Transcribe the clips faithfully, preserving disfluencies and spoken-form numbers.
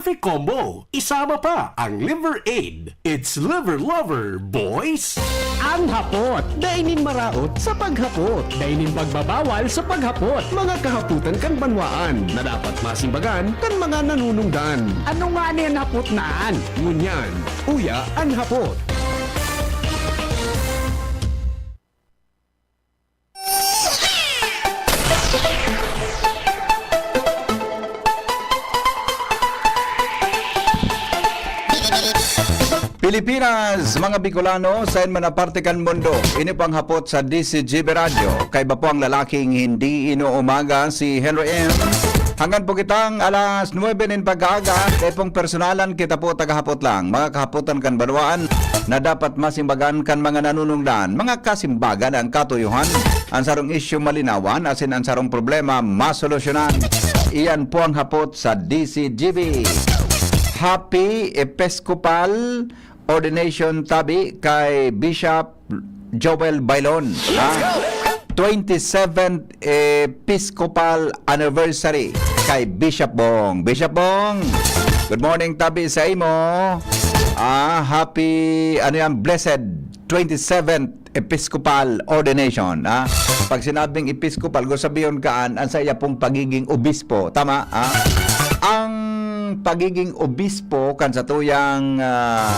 Combo. Isama pa ang Liver Aid. It's Liver Lover, boys! Ang hapot, dai nin maraot sa paghapot, dai nin pagbabawal sa paghapot. Mga kahapotan kan banwaan na dapat masimbagan kan mga nanunungdan. Ano nga ni an hapot na an? Ngunyan, uya an hapot. Pilipinas, mga Bicolano, saen man na parte kan mundo, ini po ang hapot sa D C G B Radyo. Kaiba po ang lalaking hindi inuumaga, si Henry M. Hanggan po kitang alas nuwebe nin pag-aaga, kaya pong personalan kita po tagahapot lang. Mga kahapotan kan banwaan na dapat masimbagan kan mga nanunungdan. Mga kasimbagan ang katuyohan, ang sarong isyu malinawan, asin ang sarong problema masolusyonan. Iyan po ang hapot sa D C G B. Happy Episcopal Ordination tabi kay Bishop Joel Bailon, ha? Twenty-seventh Episcopal Anniversary kay Bishop Bong. Bishop Bong, good morning tabi sa imo. Ah, happy, ano yan, blessed twenty-seventh Episcopal Ordination, ha? Pag sinabing Episcopal, gustong sabihon kaan, ang sa iya pong pagiging obispo. Tama, ha? Ang pagiging obispo kan satuyang, ah,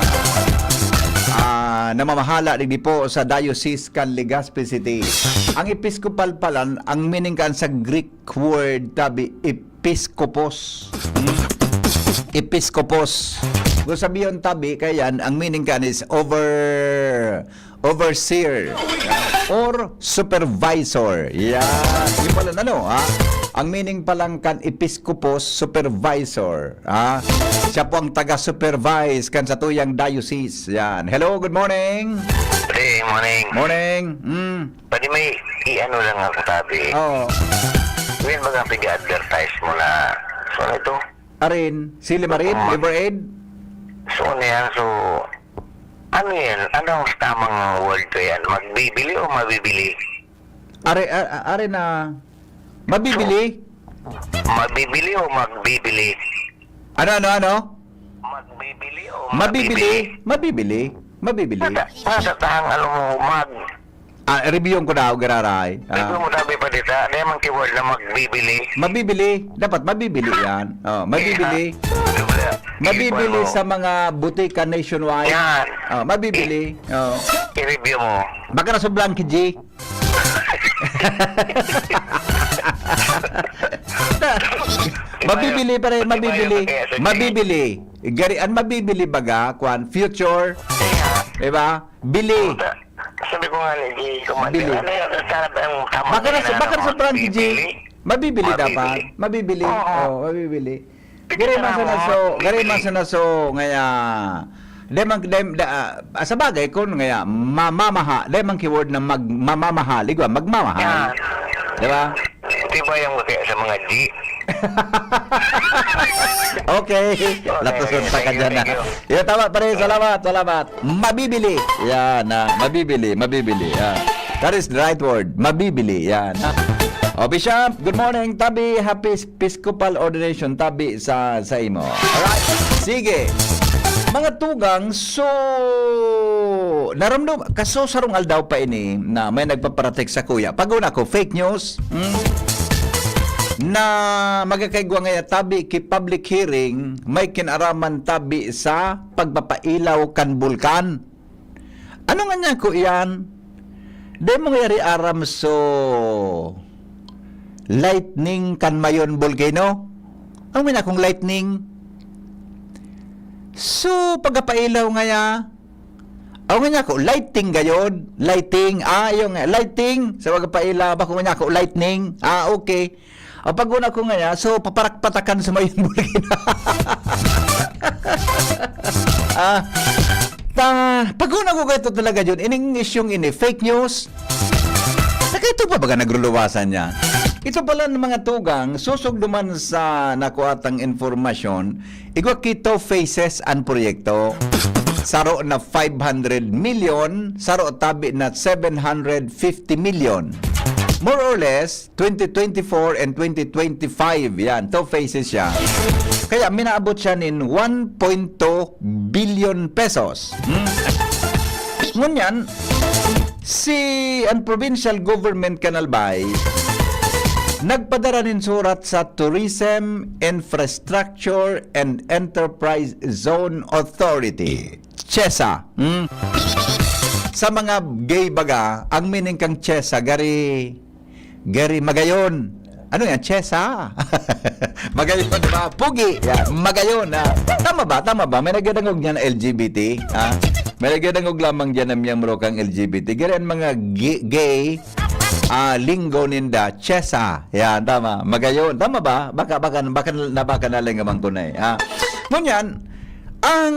ah, namamahala digdi po sa Diocese kan Legazpi City. Ang episcopal pala, ang meaning kan sa Greek word tabi, episkopos. Hmm? Episkopos. Gustong sabihon tabi, kaya yan, ang meaning kan is over, overseer or supervisor. Yan. Yun pala, ano, ha? Ang meaning pa lang kan episkopos, supervisor. Ha? Siya po ang taga-supervise kan satuyang diocese. Yan. Hello, good morning. Hey, morning. Morning. Mm. Pwede may i-ano lang ako, tabi. Oo. Yan baga piga-advertise mo na, so ano ito? Arin, Sili Marin, Liver Aid? So ano yan? So, ano yan? Ano ang tamang word ko yan? Magbibili o mabibili? Are, a-, a-, are na, mabibili? Mabibili o magbibili? Ano, ano, ano? Magbibili o Mabibili, mabibili? Mabibili, mabibili. Nasa, nasa tahang ano mo, mag- Ah, review ko daw, giraray. Ah. Review mo tabi pa dita, di man keyword na magbibili. Mabibili, dapat mabibili yan. Oh, mabibili. Mabibili sa mga butika nationwide. Yan. Oh, mabibili. Oh. I-review mo. Baka na sobrang kiji. Mabibili pa rin, mabibili. Mabibili. Gari, ang mabibili baga, kwan, future. Diba? Bili. Sabi ko nga ni Jay, kung Bili. Ano yan, ang sarap ang tama Baka na, na baka na ano, sobrang kiji. Bibili. Mabibili Mabibili. dapat. Mabibili. Oo. Oh, mabibili. Gari man sa naso, gari man sa naso, ngaya, di man, di, da, ah, sa bagay, kung ngaya, mamamaha, di man keyword na mag, mamamahal, igwa, magmamahal. Yan. Di ba? Di ba yung sa mga G? Okay. Okay, Latuson okay. pa ka Thank you, dyan, thank ah. you. Yo, tama pa rin. Salamat, salamat. Mabibili. Yan, ah, mabibili, mabibili. Yan. That is the right word. Mabibili. Yan. O, Bishop, good morning. Tabi, happy Episcopal ordination. Tabi sa, sa imo. Alright. Sige. Mga tugang, so, naramdam, kaso sarong aldaw pa ini na may nagpaparatek sa kuya. Pag-una ko, fake news. Hmm? Na magkakaigwa ngaya tabi ki public hearing, may kinaraman tabi sa pagpapailaw kan bulkan. Ano nga niya ko iyan? Di mo yari aram so lightning kan Mayon Volcano? Ang mina kong lightning. So, pagkapailaw nga ya, ang nga ko, lighting gayod, lighting, ah, yung lighting, sa pagkapailaw, bako nga ko, lightning, ah, okay. Ang pag-una ko nga niya, so, paparakpatakan sa may bulkina. Ah, ta, pag-una ko kayo talaga yun, ining isyong ini, fake news. Sa kayo pa baga nagruluwasan niya? Ito pala ng mga tugang, susog duman sa nakuatang informasyon, igwa kito phases ang proyekto. Saro na five hundred million, saro tabi na seven hundred fifty million. More or less, twenty twenty-four and twenty twenty-five, yan, two phases siya. Kaya minaabot siya nin one point two billion pesos. Hmm? Ngunyan, si, ang provincial government kan Albay nagpadara nin surat sa Tourism Infrastructure and Enterprise Zone Authority, CHESA, hmm? Sa mga gay baga, ang meaning kang CHESA, gari, gari magayon. Ano yan? CHESA? Magayon, di ba? Pugi. Yan. Magayon, ha? Tama ba? Tama ba? May nagdadangog niyan na L G B T? Ha? May nagdadangog lamang diyan na miyembro kang L G B T. Gari ang mga gi-, gay, ah, linggo ninda, CHESA. Yan, tama. Magayon. Tama ba? Baka, baka, baka, na baka nalingaman ko na eh. Ha? Ngunyan, ang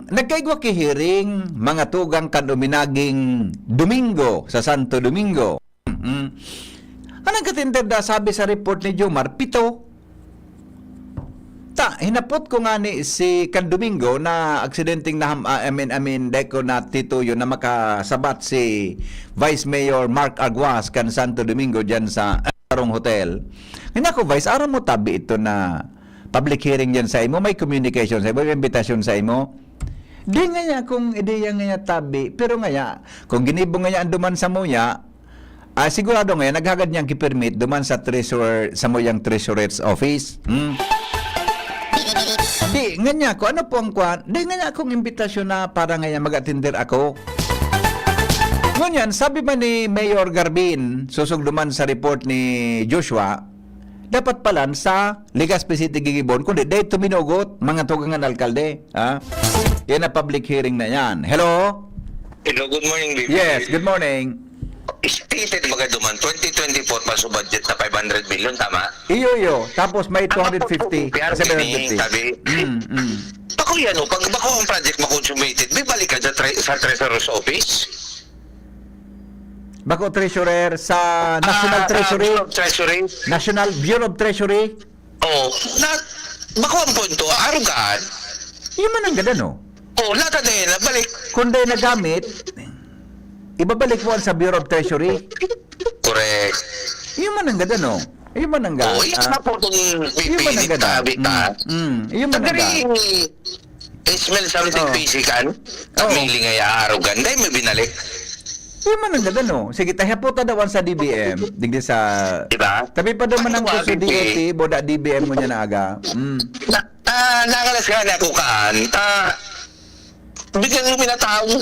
nagkaigwa ki hearing, mga tugang kan uminaging Domingo, sa Santo Domingo. Mm. Ang nagkatindada, sabi sa report ni Jomar, pito. Ta, hinapot ko nga ni si kan Domingo na aksidenteng naham-, ah, I mean, I mean, dai ko natituyo na makasabat si Vice Mayor Mark Aguas kan Santo Domingo diyan sa Arong Hotel. Kanya ko, Vice, aram mo tabi ito na public hearing diyan sa imo, may communication sa imo, may imbitasyon sa imo. Di nga niya kung ideya nga niya tabi, pero nga niya, kung ginibo nga niya ang duman sa muya, ah, sigurado nga niya, naghagad niyang ki-permit duman sa treasurer, sa muyang treasurer's office. Hmm. Di nga niya, kung ano po ang kwan, di nga niya akong imbitasyon na para nga niya mag-attender ako. Ngunyan, sabi man ni Mayor Garbin, susog duman sa report ni Joshua, dapat palan sa Legazpi City gigibon, kundi dito minugot, mga tugang kan alkalde. Ha? Yan ang public hearing na yan. Hello? Hello, good morning, B P. Yes, good morning. Stated baga duman, twenty twenty-four pa sa budget na five hundred million, tama? Iyo, iyo. Tapos may Ang two hundred fifty, mapuputi, kaya seven hundred fifty. Sabi, Mm, mm. Bako yan, oh, pag bako ang project ma-consummated, may balik ka sa, tre- sa Treasurer's Office? Bako treasurer sa National Ah, sa Treasury. Bureau of Treasury. National Bureau of Treasury. Oh, na, bako ang punto, arugaan. Yun man ang gada, no? Oh, lahat na yun, nabalik. Kung dahil nagamit, ibabalik mo sa Bureau of Treasury. Correct. Yun man ang gada, no? Yun man ang ga-, Oh, yun ah, na po itong yun man ang pipinit gada. Tabi ka. Mm, mm. Yun man ang ga- Pag smell something Oh. fishy kan, Oh. Kamiling ay aarugan. Dahil may binalik. Yun man ang gada, no? Sige, tahapo ta daw sa D B M. Digdi sa Diba? Tabi pa daw man ang Ano, gusto D O T, eh? Boda D B M mo niya na aga. Mm. Na, ah, nakalas ka na ako kaan. Ta, bigyan mo pinatao.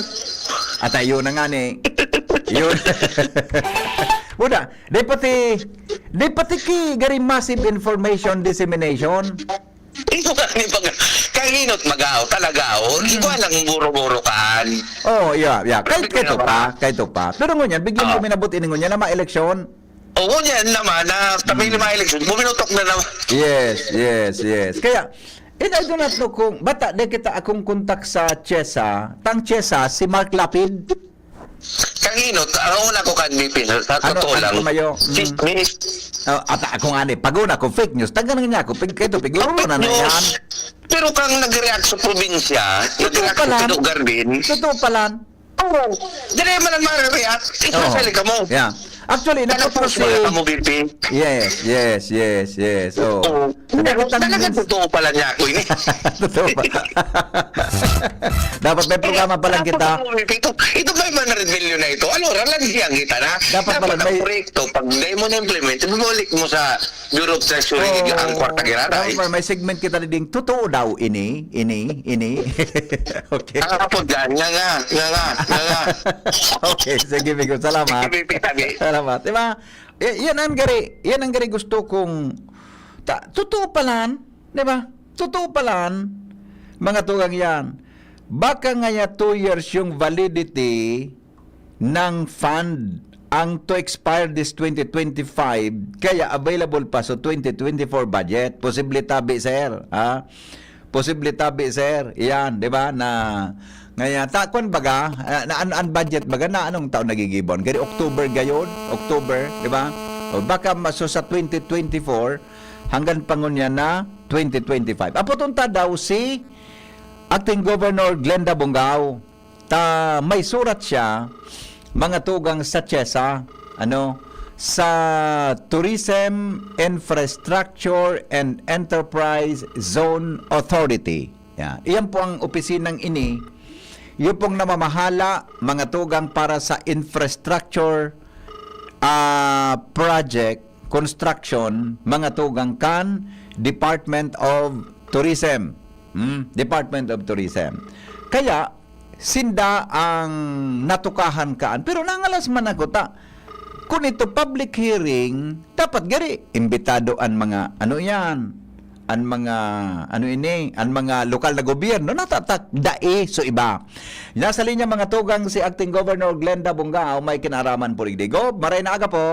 At ayun na nga ni. Yun. Boda, di pati, di pati ki, gari massive information dissemination. Ito ka ni pag, kahinot magaw, talaga, oh. Hmm. Ikaw lang buro-buro kaan. Oh, yeah, yeah. Kahit, Pero kahit bigyan pa, ka. Kahit pa. Pero ngunyan, bigyan Ah. mo minabot ini ngunyan na ma-eleksyon. Oo, yan naman, na kami Hmm. na ma-eleksyon, buminotok na naman. Yes, yes, yes. Kaya, and I do not know kung, bata, di kita akong kontak sa CHESA, tang CHESA, si Mark Lapid. Kangino, ang una ko kan B P, sa, sa Ano, totoo ano lang. Kumayo? Mm. Chismis. Oh, at ako nga ni, pag una ko, fake news. Taga na niya ako, pig, ito, piguro Fake na na news. Yan. Pero kang nag-react sa probinsya, Totoo nag-react pala. Sa Pito Garden. Totoo pala. Oo. Dili man ang ma-react. Oo. Especially ka mo. Yeah. Actually, Kaya naputol post si mo na ka mo, B P. Yes, yes, yes, yes. Oo. Oo. Pero Nakita talaga niyo totoo pala niya ako ini. Totoo pa. Dapat may programa pa lang Dapat kita. Ako, ito, ito ba yung one hundred million na ito? Ano, ralan siyang kita na? Dapat Dapat pala ang may proyekto, pag di mo na-implement, ibabalik mo sa Bureau of Treasury, Oo. ang kwarta giraray. Dapat pala may segment kita ding, "Totoo daw ini, ini, ini." Okay. Ang apo dyan, nga nga, nga nga, nga nga. Okay, sige, Bigo. Salamat. Sige, Bigo, sabi. Salamat. Di ba? Eh, yan ang gari, yan ang gari gusto kong, ta, totoo pala, di ba? Totoo pala, mga tugang yan. Baka ngaya two years yung validity ng fund ang to expire this twenty twenty-five, kaya available pa sa twenty twenty-four budget. Posible tabi, sir, ha? Posible tabi, sir. Iyan, di ba? Na, ngaya, ta, kwan baga, ah, na, an, an budget baga, na anong taon nagigibon? Gari October gayon? October, di ba? O baka maso sa twenty twenty-four, hanggang pangunya na twenty twenty-five. Apo, tunta daw si Acting Governor Glenda Bongao. Ta, may surat siya, mga tugang sa CHESA, ano, sa Tourism Infrastructure and Enterprise Zone Authority. Yan. Iyan po ang opisinang ini. Iyo pong namamahala, mga tugang, para sa infrastructure, ah, project, construction, mga tugang kan Department of Tourism. Hmm, Department of Tourism. Kaya, sinda ang natukahan kaan. Pero nangalas man ako ta, kun ito public hearing, dapat gari, imbitado an mga, ano yan, an mga, ano ini, an mga lokal na gobyerno, natatak, dai, so iba. Nasa linya mga tugang si Acting Governor Glenda Bungao, may kinaraman po digdi. Gob, maray na aga po.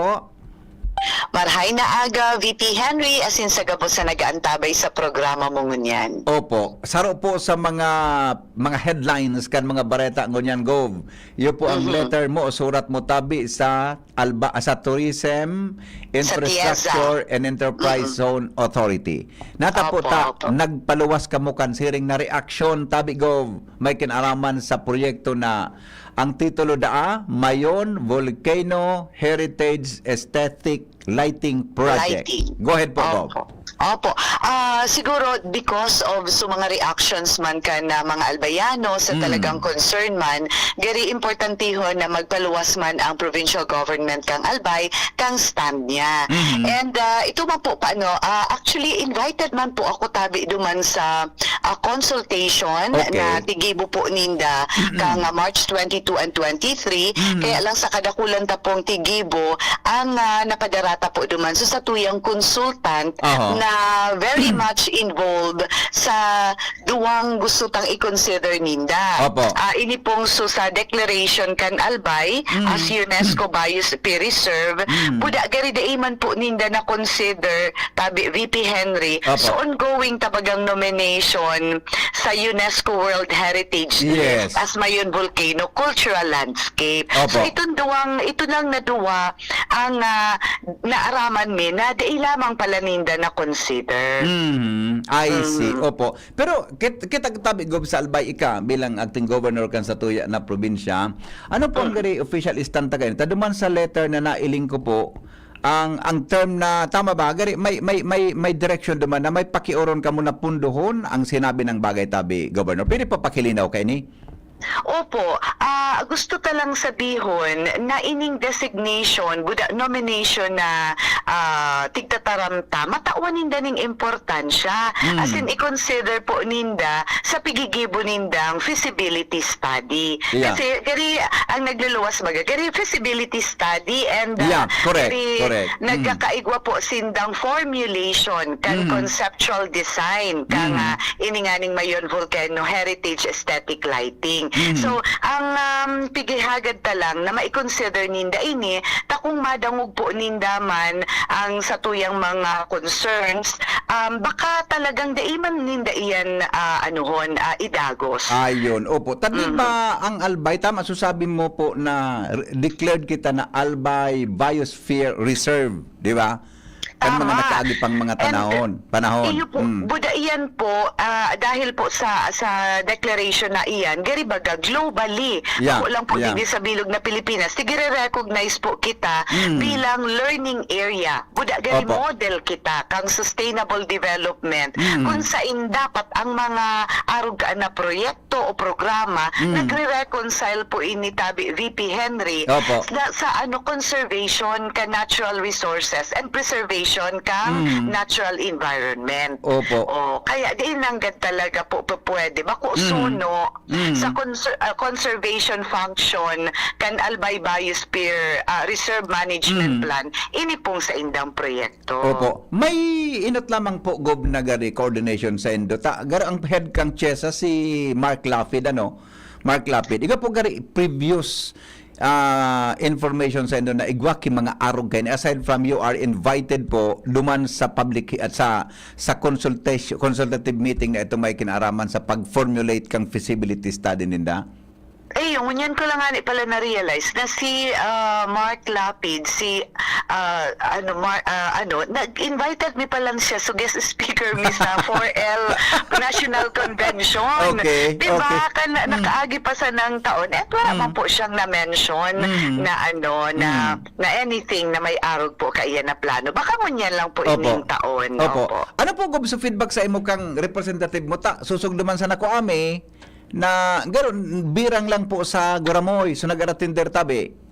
Marhay na aga, V P Henry, asin sa gabos na nag-aantabay sa programa mo ngunyan. Opo, saro po sa mga mga headlines kan mga bareta ngunyan, Gov. Iyo po ang Mhm. letter mo o surat mo tabi sa Alba, sa Tourism, Sa Infrastructure and Enterprise Mhm. Zone Authority. Nata po Opo, ta, opo. nagpaluwas kamo kan siring na reaksyon tabi, Gov. May kinaraman sa proyekto na ang titulo daa, Mayon Volcano Heritage Aesthetic Lighting Project. Lighting. Go ahead po, Gov. Opo. Opo. Ah, siguro because of so mga reactions man kan, ah, mga Albayano sa Mm. talagang concern man, gari importantihon na magpaluwas man ang provincial government kang Albay, kang stand niya. Mhm. And, ah, ito man po, paano, ah, actually, invited man po ako tabi duman sa, ah, consultation Okay. na tigibo po ninda Mm. kang, ah, March twenty-two and twenty-three. Mm. Kaya lang sa kadakulan ta pong tigibo, ang, ah, nakadarata po duman. So, sa tuyang consultant Aha. na very much involved sa duwang gusto tang i-consider ninda. Opo. Ah, ini pong so sa declaration kan Albay Mm. as UNESCO Biosphere Reserve, Mm. buda gari dai man po ninda na-consider, tabi V P Henry, Opo. sa ongoing tabagang nomination sa UNESCO World Heritage List Yes. as Mayon Volcano Cultural Landscape. Opo. So, itong duwang, ito lang na duwa ang, ah, naaraman mi na dai lamang pala ninda na-consider. Mhm. I see. Mhm. Opo. Pero kit-, kita tabi, Gob, sa Albay, ika bilang acting governor kan satuya na probinsya, ano po ang Mm. gari official stand ta kaini? Ta duman sa letter na nailing ko po, ang, ang term na, tama ba? Gari, may, may, may, may direksyon duman na may pakioron kamo na pundohon ang sinabi ng bagay tabi, Governor. Pwede pa pakilinaw kaini? Opo. Ah, gusto ta lang sabihon na ining designation, buda nomination na, ah, tigtataram ta, matawan ninda ning importansya. Mm. As in, i-consider po ninda sa pigigibo nindang feasibility study. Yeah. Kasi gari ang nagluluwas baga, gari feasibility study and, ah, Yeah, correct, gari correct. Mm. nagkakaigwa po sindang formulation kan Mm. conceptual design kan, Mm. ah, ini nga ning Mayon Volcano Heritage Aesthetic Lighting. Mm. So, ang, um, pigihagad ta lang na mai-consider ninda ini, ta kung madangog po ninda man ang satuyang mga concerns, um, baka talagang dai man ninda iyan, ah, anuhon, ah, idagos. Ayun, opo. Tadi Mhm. ba ang Albay, tama, so sabi mo po na re-, declared kita na Albay Biosphere Reserve, di ba? Kan mga Tama. nakaagi pang mga And, tanahon, panahon. iyo po, Mm. buda iyan po, ah, dahil po sa, sa declaration na iyan, gari baga, globally, Yeah, ako lang po yeah. digdi sa bilog na Pilipinas, tigire-recognize po kita Mm. bilang learning area. Buda gari Opo. model kita kang sustainable development, Mm. kung sain dapat ang mga arog na proyekto o programa, Mm. nagre-reconcile po ini tabi V P Henry Opo. sa, sa ano, conservation ka natural resources and preservation ka Mm. natural environment. Opo. Oh, kaya di nanggad talaga po pwede. Bako Mm. suno Mm. sa conser-, ah, conservation function kan Albay Biosphere, ah, Reserve Management Mm. Plan, ini pong saindang proyekto. Opo. May inot lamang po, Gob, na gari coordination saindo. Ta, garo ang head kang CHESA, si Mark Lapid, ano? Mark Lapid. Igwa po gari previous, ah, information saindo na igwa ki mga arog kaini. Aside from you are invited po duman sa public at sa, sa consultation, consultative meeting na ito may kinaaraman sa pag-formulate kang feasibility study ninda? Ay, Ngunyan ko lang ngani pala na-realize na si, ah, Mark Lapid, si, ah, ano, Mar-, ah, ano, nag-invited mi pa lang siya, so guest speaker mi sa four L National Convention. Okay, Di ba? okay. Kan, Mm. nakaagi pa sa nang taon, eh, wala Mm. man po siyang na-mention Mm. na ano, na, Mm. na anything na may arog po kaiyan na plano. Baka ngunyan lang po Opo. ining taon. Opo. Opo. Ano po, Gob, sa feedback sa imo kang representative mo ta? Susog naman sa nakuami, na garo, birang lang po sa guramoy, so nag-aratinder tabi.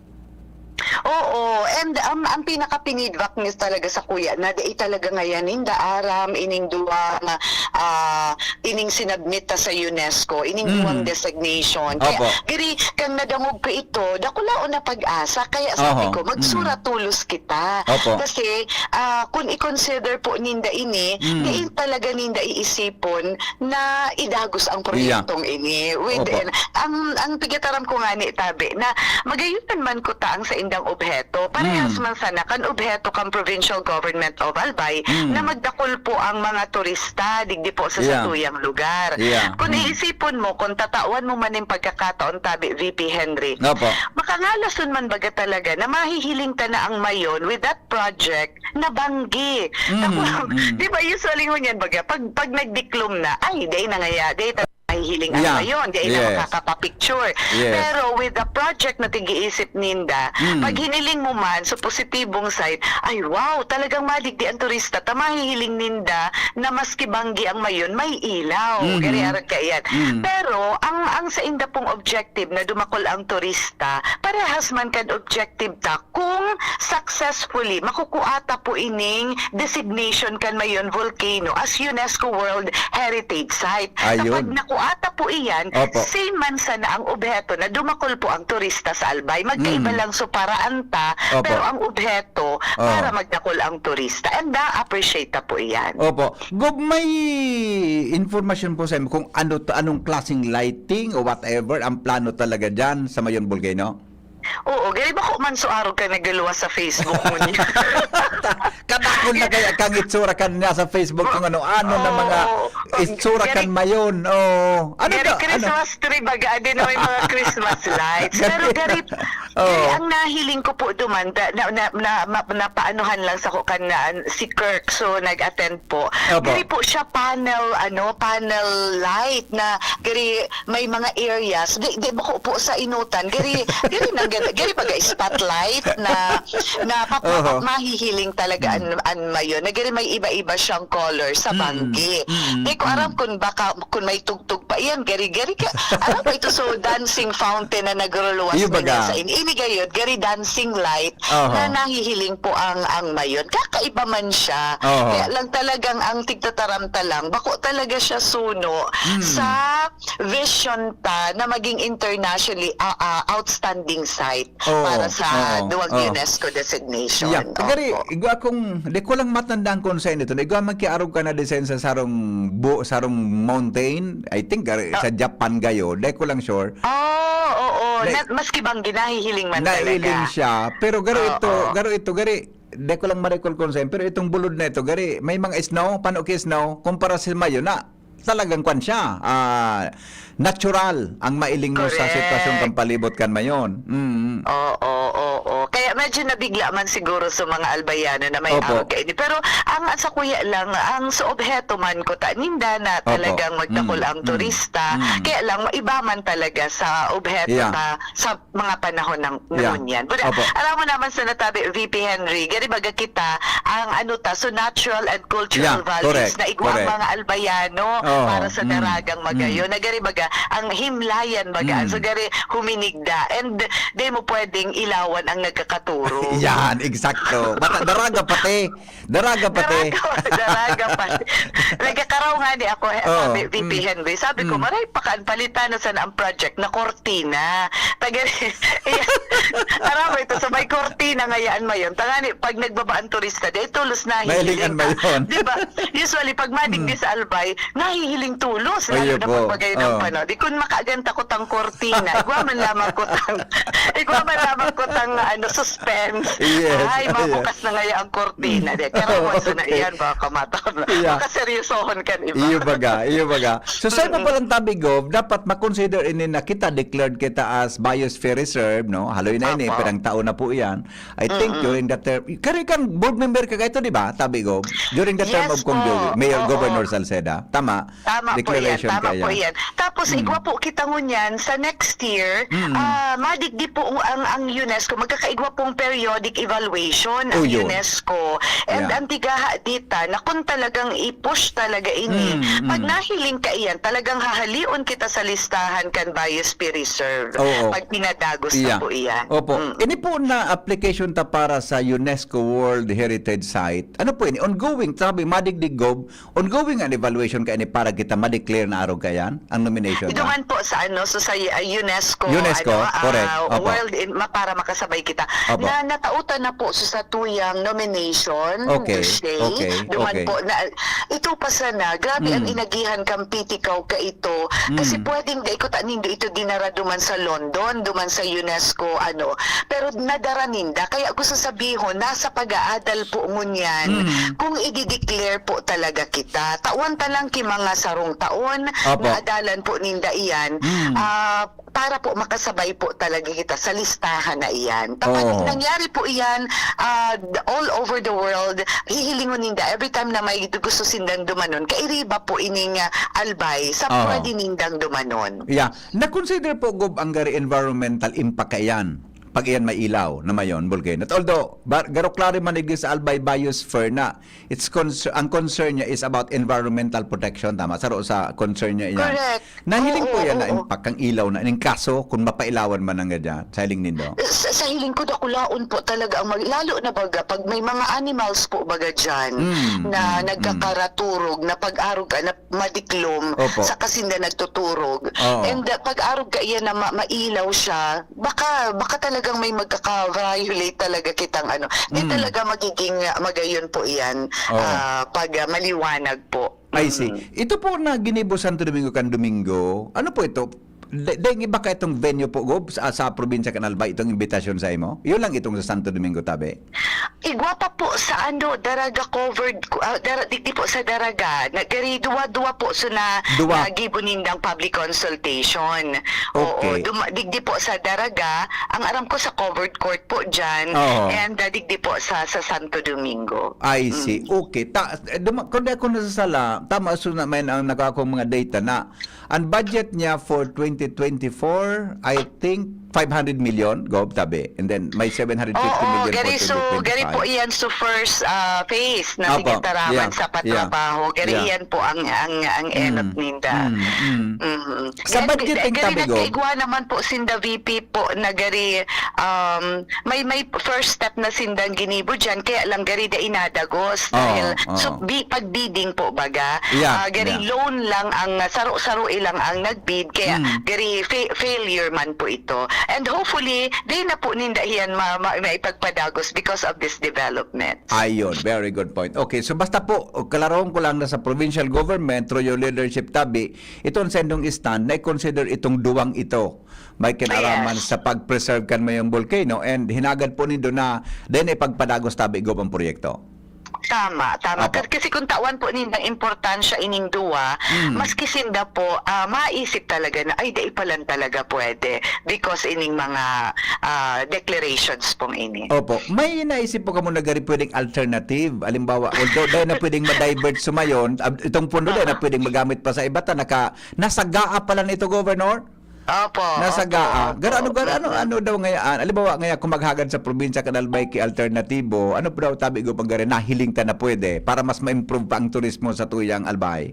Oo, and, um, ang pinaka-pinidback niya talaga sa kuya na dai talaga ngayan ninda aram ining duwa na, ah, ining sinabmit ta sa UNESCO, ining Mm. duwang designation. Kaya, Opo. giri, kang nadangog ko ito, dakulaon na pag-asa. Kaya sabi Oho. ko, magsura Mm. tulos kita. Opo. Kasi, ah, kung i-consider po ninda ini, Mm. dai talaga ninda iisipon na idagos ang Yeah. proyektong ini. With Opo. an-, ang, ang pigataram ko ngani, tabi, na magayunan man kuta ang saindang obheto. Parehas Mm. man sana kan obheto kan Provincial Government of Albay Mm. na magdakul po ang mga turista digdi po sa Yeah. satuyang lugar. Yeah. Kung Mm. iisipon mo, kung tatawan mo man ning pagkakataon, tabi, V P Henry, Opo. makangalason man baga talaga na mahihiling ta na ang Mayon with that project na banggi. Mm, Tapos, mm. di ba, usually ngunyan, baga, pag, pag nagdiklom na, ay, dai na ngaya, dai ta mahihiling ang Yeah. Mayon, dai na Yes. makakapapicture. Yes. Pero with the project na tig-iisip ninda, Mm. pag hiniling mo man sa positibong side, ay, wow, talagang madigdi ang turista, ta mahihiling ninda na maski banggi ang Mayon, may ilaw. Mhm. Gari arog kaiyan. Mm. Pero ang, ang sainda pong objective na dumakol ang turista, parehas man kan objective ta kung successfully makukua ta po ining designation kan Mayon Volcano as UNESCO World Heritage Site. Ayun. Kapag nakua ta po iyan, Opo. same man sana ang obheto na dumakol po ang turista sa Albay. Magkaiba Mm. lang so paraan ta, Opo. pero ang obheto Oh. para magdakol ang turista. And na-appreciate ta po iyan. Opo. Gob, may informasyon po sa imo kung ano to, anong klaseng lighting o whatever ang plano talaga diyan sa Mayon Volcano? Oo, gari bako man so arog ka nagaluwas sa Facebook mo niya. Kadakol na kaya kang itsura kan nasa Facebook kung ano-ano na mga Oo, itsura kan gari, Mayon. Oo. Ano gari daw? Ano? Christmas tree baga, adi na may mga Christmas lights. Pero gari, Oo. gari, ang nahiling ko po duman, da-, na, na, na, ma-, napaanuhan lang sa ko kan na, si Kirk, so nag-attend po. Opo. Gari po siya panel, ano, panel light na gari may mga areas. Di, di bako po sa inutan. Gari, gari nang gari, gari baga spotlight na, na papa-, Oho. mahihiling talaga Mm. an, an Mayon. Na gari may iba-iba siyang color sa Mm. banggi. Mm. Di ko aram Mm. kung baka, kung may tugtog pa iyan, gari-gari ka. Aram mo ito, so dancing fountain na nagruluwas Iyo baga. Sa in-, ini gayod, gari dancing light Oho. Na nahihiling po ang, ang Mayon. Kakaiba man siya. Oho. Kaya lang talagang ang tigtataram ta lang, bako talaga siya suno Mm. sa vision ta na maging internationally, ah, ah, outstanding site Oo, para sa oo, duwang oo. UNESCO designation. Yeah. Gari, Opo. igwa akong, di ko lang matandaan kung saan ito. Igwa magkiarog ka na design sa sarong bu-, sarong mountain. I think, gari, Oh. sa Japan gayo. Di ko lang sure. Oh, oo. Di, Na, maski bang ginahihiling man nahiling talaga. Siya. Pero gari Oo. Ito, gari ito, gari, di ko lang ma-recall kung saan. Pero itong bulod na ito, gari, may mga snow, pano ki snow, kumpara sa Mayon na talagang kwan siya, ah, natural ang mailing mo sa Correct. Sitwasyon kan palibot kan Mayon. Mm. Oo, oo. Kaya medyo nabigla man siguro sa mga Albayano na may Opo. Arog kaini. Pero ang, ang sa kuya lang, ang sa obheto man ko ta, ninda na Opo. Talagang magdakol Mm, ang mm, turista. Mm. Kaya lang, iba man talaga sa obheto Yeah. Ta, sa mga panahon ng, ng Yeah. Ngunyan. But, Opo. Alam mo naman sa natabi, V P Henry, gari baga kita, ang ano ta, so natural and cultural Yeah, values correct, na igwa ang correct. Mga Albayano Oo, para sa mm, daragang magayon. Mm. Na gari baga, ang himlayan baga, Mm. So gari huminigda. And di mo pwedeng ilawan ang nagkakaturo. Yan, eksakto. Bata, daraga pati. Daraga pati. Daraga, daraga pati. Nagkakaraw nga ni ako, eh, Oo, sabi, V P mm. Henry. Sabi ko, Mm. Maray pa kaan, palitan na sana ang project na kortina. Taga, aram mo ito, sa may kortina ngayaan Mayon. Tangani, pag nagbaba ang turista, di tulos na Mahiling hihiling an ka. Mayon. Di ba? Usually, pag madigdi Mm. sa Albay, nahihiling tulos, Ay, lalo na opo. Pag bagay ng Oo. Panahon. Di kun makaagan ta kutang kortina, igwa man lamang kutang, igwa man lamang kutang, ano, sus-, suspense. Yes, Ay, yeah. mabukas na ngaya ang kortina. Di, karamon sa na Okay. iyan, baka mataon na. Yeah. Baka seryosohon kan iba. Iyo baga, iyo baga. So, sa iba Mm-mm. palang tabi, Gov, dapat makonsider ini na kita, declared kita as biosphere reserve, no? Haloy na ini, Apo. pirang taon na po iyan. I think Mm-mm. during the term, kari kang board member ka kaito, di ba, tabi, Gov? During the term Yes of Cong po. Jovi, Mayor Oo. Governor Salceda. Tama? Tama po yan, Declaration tama po kaya. yan. Tapos, Mm. igwa po kita ngunyan, sa next year, Mm. ah, madigdi po ang, ang UNESCO, magkakaigwa pong periodic evaluation ang Oh, yun. UNESCO. And Yeah. ang tigaha dita, na kung talagang i-push talaga ini, Mm, pag mm. nahiling ka iyan, talagang hahalion kita sa listahan kan Biosphere Reserve. Oo. Pag pinadagos na Yeah. po iyan. Opo. Mm. Ini po na application ta para sa UNESCO World Heritage Site. Ano po ini? Ongoing, sabi, madigdi, Gov, Ongoing an evaluation kaini para kita ma-declare na arog kaiyan, ang nomination na? Duman po sa ano, so sa, ah, UNESCO, UNESCO, ano, ah, correct. Opo. World in, ma-, para makasabay kita. Opo. Na natautan na po sa satuyang nomination, Okay, Shay. okay, Duman okay. po na, ito pa sana, grabe ang Mm. inagihan kang P T Cau kaito. Kasi Mm. pwedeng dai ko ta nindo ito dinara duman sa London, duman sa UNESCO, ano. Pero nadara ninda. Kaya gusto sabihon, nasa pag-aadal po ngunyan Mm. kung i-declare po talaga kita. Tawan ta lang ki mga sarong taon, Opo. na adalan po ninda iyan, Mm. ah, para po makasabay po talaga kita sa listahan na iyan. Kapag Oo. nangyari po iyan, ah, all over the world, hihilingon ninda, every time na may gusto sindang dumanon, kairiba po ining, ah, Albay, sa Oo. pwede nindang dumanon. Yeah. Na-consider po, Gob, ang gari environmental impact kaiyan? Pag iyan may ilaw na mayon, volcano. Although, ba-, garo klaro man digdi sa Albay Biosphere na, it's concer-, ang concern niya is about environmental protection, tama? Saro sa concern niya iyan. Correct. Nahiling po Oo, yan na oo. impact ang ilaw na, ning kaso, kung mapailawan man ang ganyan, sa hiling nindo? Sa, sa hiling ko, dakulaon po talaga ang mag-, lalo na baga, pag may mga animals po baga dyan, Mm, na mm, mm. nagkakaraturog, na pag-arog ka, na madiklom, Opo. sa kasinda nagtuturog. Oo. And, uh, pag-arog ka iyan na ma-, mailaw siya, baka, baka talagang may magkaka-violate talaga kitang ano. Di Mm. talaga magiging, uh, magayon po iyan, Oo. ah, pag, ah, maliwanag po. I see. Mm. Ito po na ginibo Santo Domingo kan Domingo, ano po ito? Da-, daing iba ka itong venue po, Gob, sa, sa probinsya kan Albay, itong imbitasyon sa imo? Yun lang itong sa Santo Domingo, tabi? Igwa pa po sa ano, Daraga covered, ah, Dara-, digdi po sa Daraga. Na, gari, duwa-duwa po, so na, Duwa. nagibo nindang public consultation. Oo, Okay. duma-, digdi po sa Daraga, ang aram ko sa covered court po dyan, Oo. and, ah, digdi po sa, sa Santo Domingo. I see. Mm. Okay. Ta-, eh, duma-, kung di ako nasasala, tama, so na, may ang nakakuha mga data na ang budget niya for twenty twenty-four, I think, five hundred million, Gob, tabi. And then, may seven hundred fifty Oo, million for gari, so, gari po twenty twenty-five. iyan, so first, ah, phase na Apo, sige taraman yeah, sa yeah, patrabaho. Gari yeah. iyan po ang, ang, ang enot Mm, ninda. mm, mm. Mhm. Sa And budgeting, gari tabi, Gob? nagkaigwa naman po sinda V P po na gari, um, may, may first step na sindang ginibo dyan, kaya lang gari da inadagos Oo, dahil oo. so, bi-, pag bidding po baga, Yeah, ah, gari yeah. loan lang ang, ah, saro-saro ilang ang nag-bid, kaya Mm. gari fa-, failure man po ito. And hopefully, di na po ninda hiyan ma-, ma-, maipagpadagos because of this development. Ayun, very good point. Okay, so basta po, klarahon ko lang na sa provincial government, through your leadership, tabi, ito ang sendong stand na i-consider itong duwang ito. May kinaraman Yes. sa pag-preserve kan mayong volcano and hinagad po nindo na din ipagpadagos tabi, Gob, ang proyekto. Tama, tama. Apo. Kasi, kasi kung tawan po nindang importansya ining duwa, Mm. maski sinda po, ah, maisip talaga na, "Ay, dai pa lang talaga pwede," because ining mga, ah, declarations pong ini. Opo. May naisip po kamo na gari pwedeng alternative? Halimbawa, although dahil na pwedeng ma-divert sumayon, ab-, itong pondo dahil na Ah. pwedeng magamit pa sa iba, ta naka-, nasagaa pala nito, Governor? Opo, Nasagaa. opo, Garo-, ano, opo. garo-, ano, Mm-mm. ano daw ngayaan? Halimbawa, ngaya kung maghagad sa probinsya kan Albay ki alternatibo, ano pa daw tabi, Gob, ang gari nahiling ta na pwede para mas ma-improve pa ang turismo sa tuyang Albay?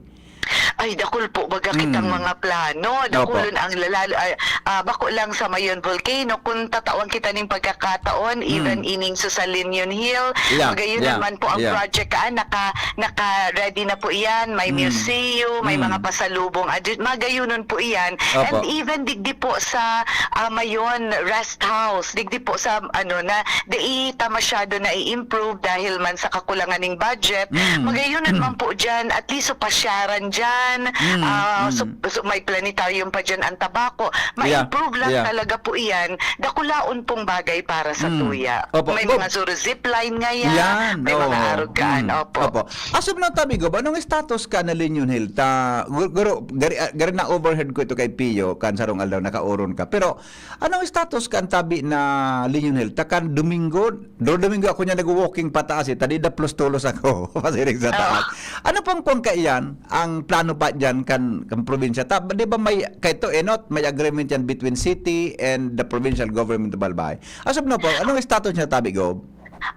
Ay, dakul po baga kitang Mm. mga plano. Opo. Dakulon ang lalalo, ay, ah, bako lang sa Mayon Volcano. Kung tatawan kita ning pagkakataon, even Mm. ining sa Salinion Hill, Yeah, magayon yeah, naman po ang yeah. project, ah, naka-, naka-ready na po iyan. May Mm. museum, may Mm. mga pasalubong, adi-, magayunon po iyan. Opo. And even digdi po sa, ah, Mayon Rest House, digdi po sa, ano, na, di ta masyado na i-improve dahil man sa kakulangan ning budget. Mm. Magayunon man po dyan, at least, so, pasyaran dyan. Mm, ah, mm. So, so may planetarium pa dyan ang Tabaco. Yeah, ma-improve lang yeah. Talaga po iyan. Dakulaon pong bagay para sa Mm. Tuya. Opo, may go- mga zero zip line ngayon. Yan, may oo. Mga arugaan. Mm. Opo. Opo. As of now, tabi ko, anong status ka na Linyon Hill? Ta, gu-, guro, gari, ah, gari na overheard ko ito kay Pio, kan sarong aldaw, nakaoron ka. Pero, anong status ka ang tabi na Linyon Hill? Ta kan Domingo, do Domingo ako niya nag-walking pataas eh. Tadi da plus tulos ako, pasiring sa taas. Ah. Ano pang kung kaiyan? Ang plano pa diyan kan, kan probinsya? Ta, di ba may, kaito, enot, may agreement yan between city and the provincial government of Albay. As of now po, anong status niya, tabi, Gob?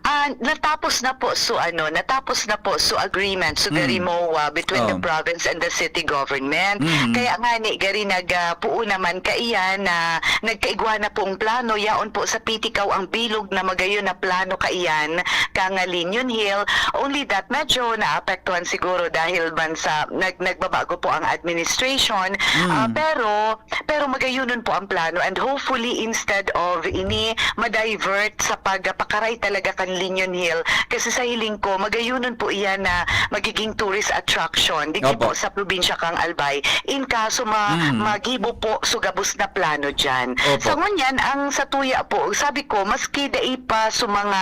Ah, natapos na po so ano, natapos na po so agreement so the Mm. RIMOA between the Oh. province and the city government. Mm. Kaya nga ni gari nag, ah, puo naman kaiyan na nagkaigwa na pong plano, yaon po sa Pitikaw ang bilog na magayon na plano kaiyan kang Linyon Hill. Only that medyo naapektuhan siguro dahil man sa nag-, nagbabago po ang administration. Mm. Ah, pero Pero magayonon po ang plano and hopefully instead of ini ma-divert sa pagpakaray talaga kan Linyon Hill, kasi sa hiling ko, magayonon po iyan na magiging tourist attraction digdi Opo. Po sa probinsya kang Albay in kaso ma-, Mm. magibo po so gabos na plano dyan. Opo. Sa ngunyan, ang sa tuya po, sabi ko, maski dai pa sa mga,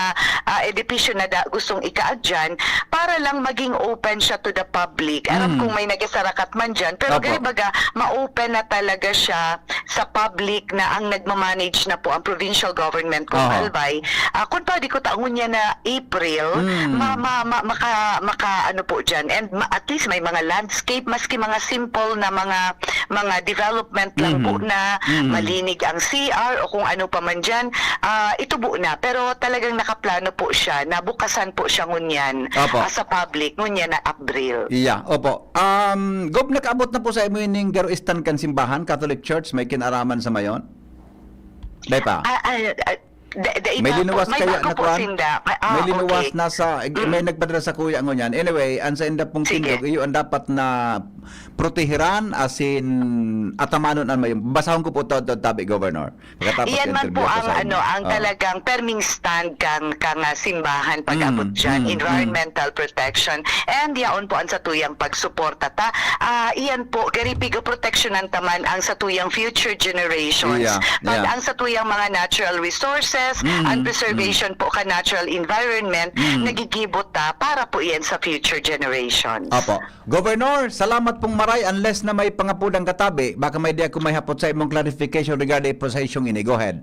ah, edipisyo na da, gustong ikaag dyan, para lang maging open siya to the public. Aram Mm. kong may nagasarakat man dyan, pero Opo. Gari baga, ma-open na talaga siya sa public na ang nagmamanage na po ang provincial government kung Aha. Albay. Ah, kung pwede ko taon niya na April, Mm. ma-, ma-, ma-, maka-, maka-, ano po dyan. And ma-, at least may mga landscape, maski mga simple na mga, mga development lang Mhm. po na Mm. malinig ang C R o kung ano pa man dyan, ah, itubo na. Pero talagang nakaplano po siya, nabukasan po siya ngunyan Opo. Ah, sa public, ngunyan na April. Iya, opo. Um, Gob, nakaabot na po sa imo ining garo istan kan simbahan, Catholic Church, may kinaraman sa mayon? Dai pa? Ah, ah, ah, da-, dai May pa po. Linuwas May kaya bago na po kuwan? Sinda. Ah, May linuwas okay. Na sa, Mm. May nagpadala sa kuya ngunyan. Anyway, ang sa inda pong Sige. Tindog, iyo ang dapat na protehiran, asin atamanon an mayon. Basahon ko po to, to, tabi, Governor. Pagkatapos Iyan man po interview ko ang, sa inyo. Ano, ang Oh. Talagang perming stand kang, kang, ah, simbahan pag-abot Mm, dyan, mm, environmental mm. Protection. And yaon po ang satuyang pagsuporta ta. Ah, iyan po, garipigo proteksyonan taman ang satuyang future generations. Yeah, yeah. Pag ang satuyang mga natural resources, mm, and preservation mm. Po ka natural environment, mm. Nagigibot ta para po iyan sa future generations. Opo. Governor, salamat pong maray. Unless na may pangapudang katabi, baka may di ako may hapot sa imong clarification regarding po sa isyong ini. Go ahead.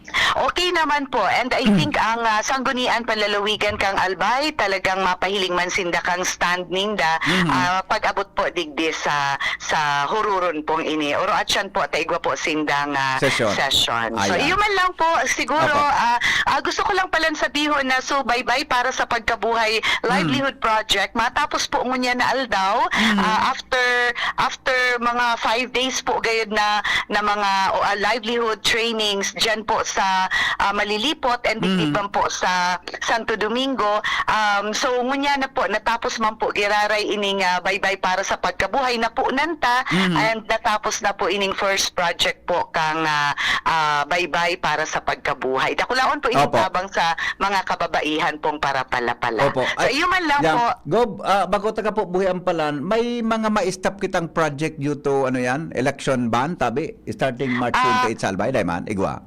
Okay naman po. And I think ang, ah, Sanggunian Panlalawigan kang Albay, talagang mapahiling man sinda kang stand ninda, ah, pag-abot po digdi sa, sa hururon pong ini. Oro at siyan po, taigwa po sindang, ah, session. So, iyo man lang po, siguro, ah, ah, gusto ko lang palang sabihon na so, bye-bye para sa pagkabuhay livelihood project. Matapos po ngunyan na aldaw, ah, after, after mga five days po gayud na, na mga, o, ah, livelihood trainings dyan po sa, ah, Malilipot and digdi man po sa Santo Domingo. Um, so, ngunyan na po, natapos man po, giraray ining, ah, bye-bye para sa pagkabuhay, napunan ta, and natapos na po ining first project po kang, ah, ah, bye-bye para sa pagkabuhay. Dakulaon po ining tabang sa mga kababaihan pong para pala-pala. Opo. So, iyo man lang po. Gob, ah, bako ta ka po buhi ang palan, may mga ma-stop kitang project due to, ano yan, election ban, tabi, starting March twenty-eight sa Albay, dai man, igwa.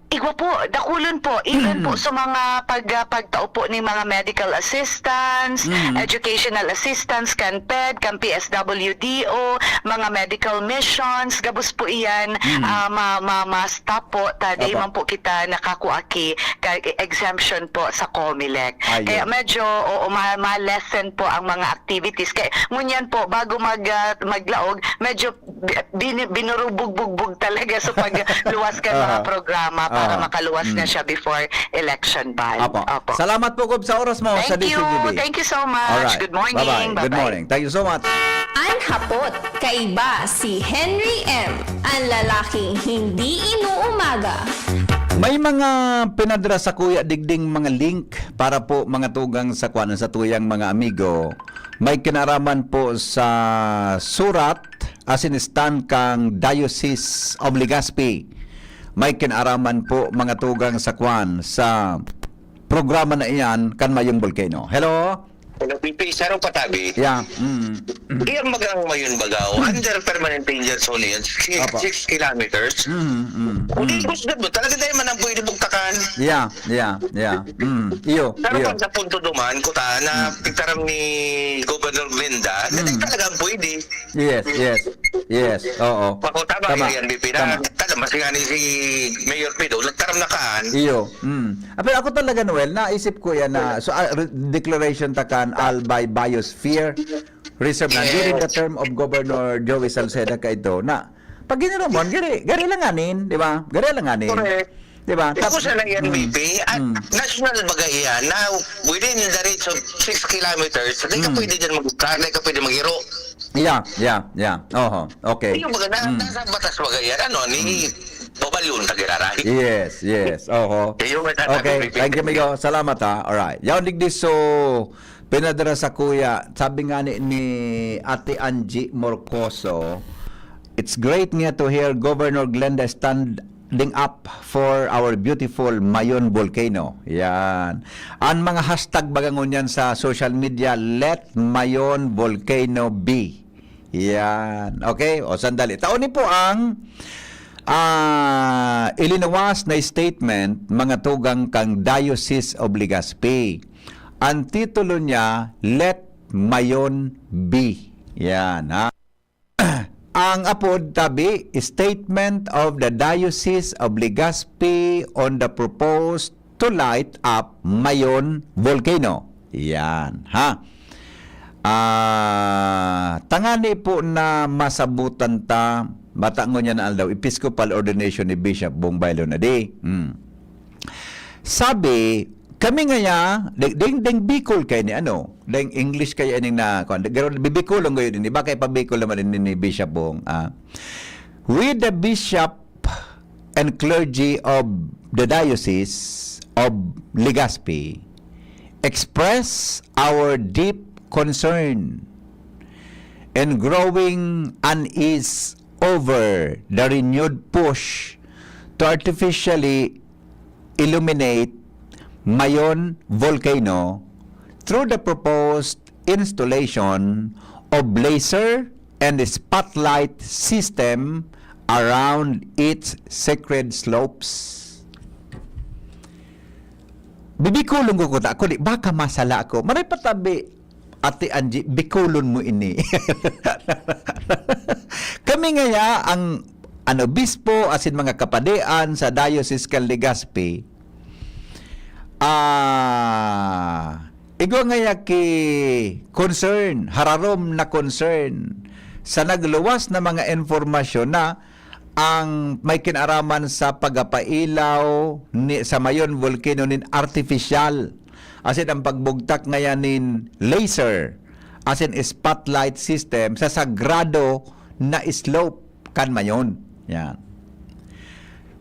Igwa po, dakulon po. Even po sa mga pag-, ah, pagtao po ni mga medical assistance, educational assistance, kan ped, kan P S W D O, mga medical missions, gabos po iyan, ah, ma-, ma-, ma-stop po. Ta, dai man po kita nakakuaki ka exemption po sa Comelec. Kaya medyo, oo, ma-, ma-lessen po ang mga activities. Kaya ngunyan po, bago mag-, ah, maglaog, medyo bi-, bini-, binurugbog-bugbog talaga sa pagluwas kan mga programa para makaluwas na siya before election ban. Opo. Salamat po, Gob, sa oras mo sa D C G B. Thank you. Thank you so much. Alright. Good morning. Bye-bye. Good morning. Thank you so much. An hapot, kaiba si Henry M, an lalaking hindi inuumaga. May mga pinadra sa kuya digding mga link para po mga tugang sa kwan, sa tuyang mga amigo. May kinaraman po sa surat asin stand kang Diocese of Legazpi. May kinaraman po mga tugang sa kwan, sa programa na iyan kan Mayong Bolkeno. Hello? Wala, P P, saro pa tabi. Yeah. Mm. Iyang bagang Mayon Bagaw, under permanent danger zone yan, six, Apo. six kilometers. Mm, mm, Kung di mm. gusto mo, talaga tayo man ang pwede bugtakan. Yeah, yeah, yeah. Mm. Iyo, Pero iyo. pag sa punto duman, kuta na pitaram ni Governor Glenda, na Mm. talagang pwede. Yes, yes. Yes. Oo. Ako, tama, Tama. Yan, B P, Tama. na, tama, mas nga ni si Mayor Pido, nagtaram na kaan. Iyo. Mm. Ah, pero ako talaga, Noel, naisip ko yan na, so, ah, re- declaration ta kan Albay Biosphere Reserve na Yes. during the term of Governor Joey Salceda kaito na pag giniromon, gari, gari lang anin, di ba? Gari lang anin. Correct. Di ba? Ako Tap- sa lang yan, Mm. B P, at Mm. national baga yan, na within the reach of six kilometers, hindi ka Mm. pwede dyan mag-, hindi ka pwede maghiro. Yeah, yeah, yeah. Oho. Okay. Yung mga na, Mm. nasa batas baga yan, ano, ni Babalyon ka girarahi. Yes, yes. Oho. Yung may Okay, thank you, amigo. Salamat, ha. Alright. Yaon digdi, so, pinadara sa kuya, sabi nga ni, ni Ate Angie Morcoso, "It's great nga to hear Governor Glenda standing up for our beautiful Mayon volcano." Yan. Ang mga hashtag baga ngunyan sa social media, "Let Mayon Volcano Be." Yan. Okay? O, sandali. Taon ni po ang ah, ilinuwas na statement, mga tugang kan Diocese of Legazpi. Ang titulo niya, "Let Mayon Be." Yan, ha? Ang apod tabi, "Statement of the Diocese of Legazpi on the proposed to light up Mayon Volcano." Yan, ha? Ah, tangani po na masabutan ta, bata ngunyan na aldaw, Episcopal ordination ni Bishop Bong Bailo na di. Hmm. Sabi, kami ngaya, deng, deng, deng Bicol kay ni ano, deng English kaya ining na, kuwan, pero bibikulon ngayon ini, baka ipabikol naman ini ni Bishop Bong. Ah, with the Bishop and clergy of the Diocese of Legazpi express our deep concern and growing unease over the renewed push to artificially illuminate Mayon volcano through the proposed installation of laser and spotlight system around its sacred slopes. Bibikulon ko kuta, kundi baka masala ako. Maray patabi, Ate Angie, bikulon mo ini. Kami ngaya ang, ang obispo asin mga kapadian sa Diocese kan Legazpi, ah, igwa ngaya ki concern, hararom na concern sa nagluwas na mga impormasyon na ang may kinaraman sa pagapailaw ni, sa Mayon Volcano nin artificial, asin ang pagbugtak ngayan nin laser, asin spotlight system sa sagrado na slope kan Mayon. Yan.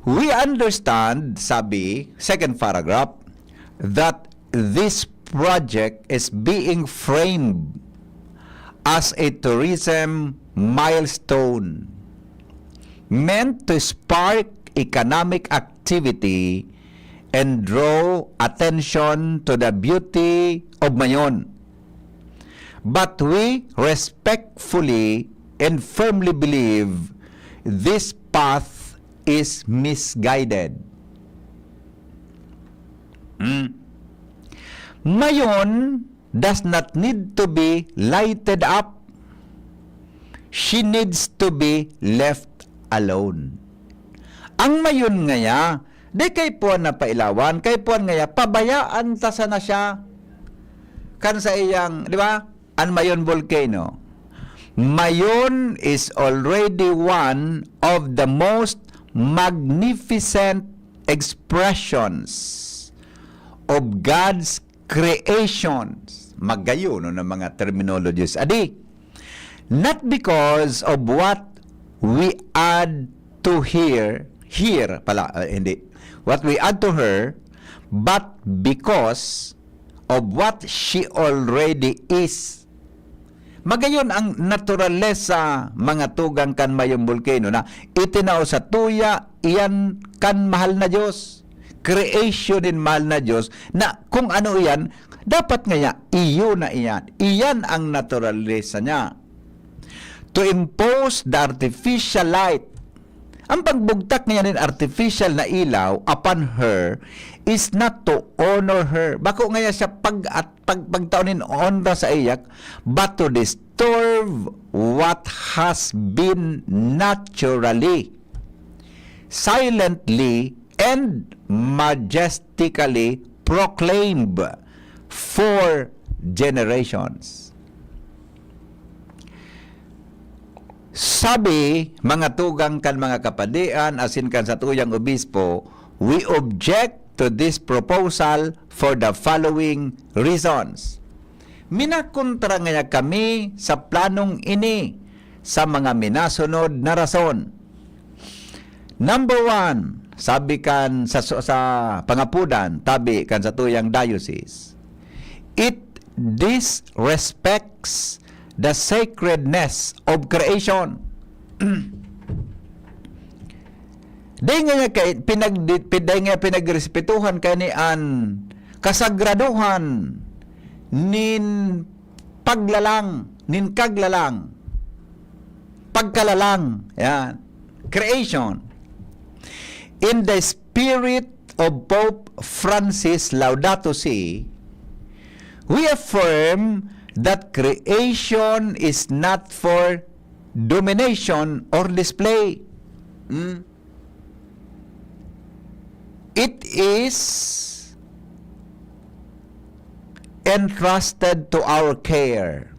We understand, sabi, second paragraph, that this project is being framed as a tourism milestone meant to spark economic activity and draw attention to the beauty of Mayon. But we respectfully and firmly believe this path is misguided. Mm. Mayon does not need to be lighted up. She needs to be left alone. Ang Mayon ngaya, di kay puan na pailawan, kay puan ngaya, pabayaan ta sana siya. Kan sa iyang, di ba? Ang Mayon volcano. Mayon is already one of the most magnificent expressions of God's creations. Magayon, no, ng mga terminologies. Adi, not because of what we add to here, here pala, ah, hindi. What we add to her, but because of what she already is. Magayon ang naturalesa, mga tugang kan Mayon volcano, na itinao sa tuya iyan kan mahal na Diyos, creation nin mahal na Diyos, na kung ano iyan, dapat ngaya, iyo na iyan. Iyan ang naturalesa niya. To impose the artificial light. Ang pagbugtak ngayon nin artificial na ilaw upon her is not to honor her. Bako ngaya siya pag, at pag, pagtao nin honra sa iyak, but to disturb what has been naturally, silently, and majestically proclaimed for generations. Sabi, mga tugang kan mga kapadian asin kan satuyang obispo, we object to this proposal for the following reasons. Minakontra ngaya kami sa planong ini sa mga minasunod na rason. Number one, sabi kan sa, sa pangapudan, tabi kan satuyang diocese, it disrespects the sacredness of creation. Dai nga kay pinag-, dai nga pinagrespetuhan kani an kasagraduhan nin paglalang, nin kaglalang, pagkalalang, yan, creation. In the spirit of Pope Francis Laudato Si, we affirm that creation is not for domination or display. Hmm? It is entrusted to our care.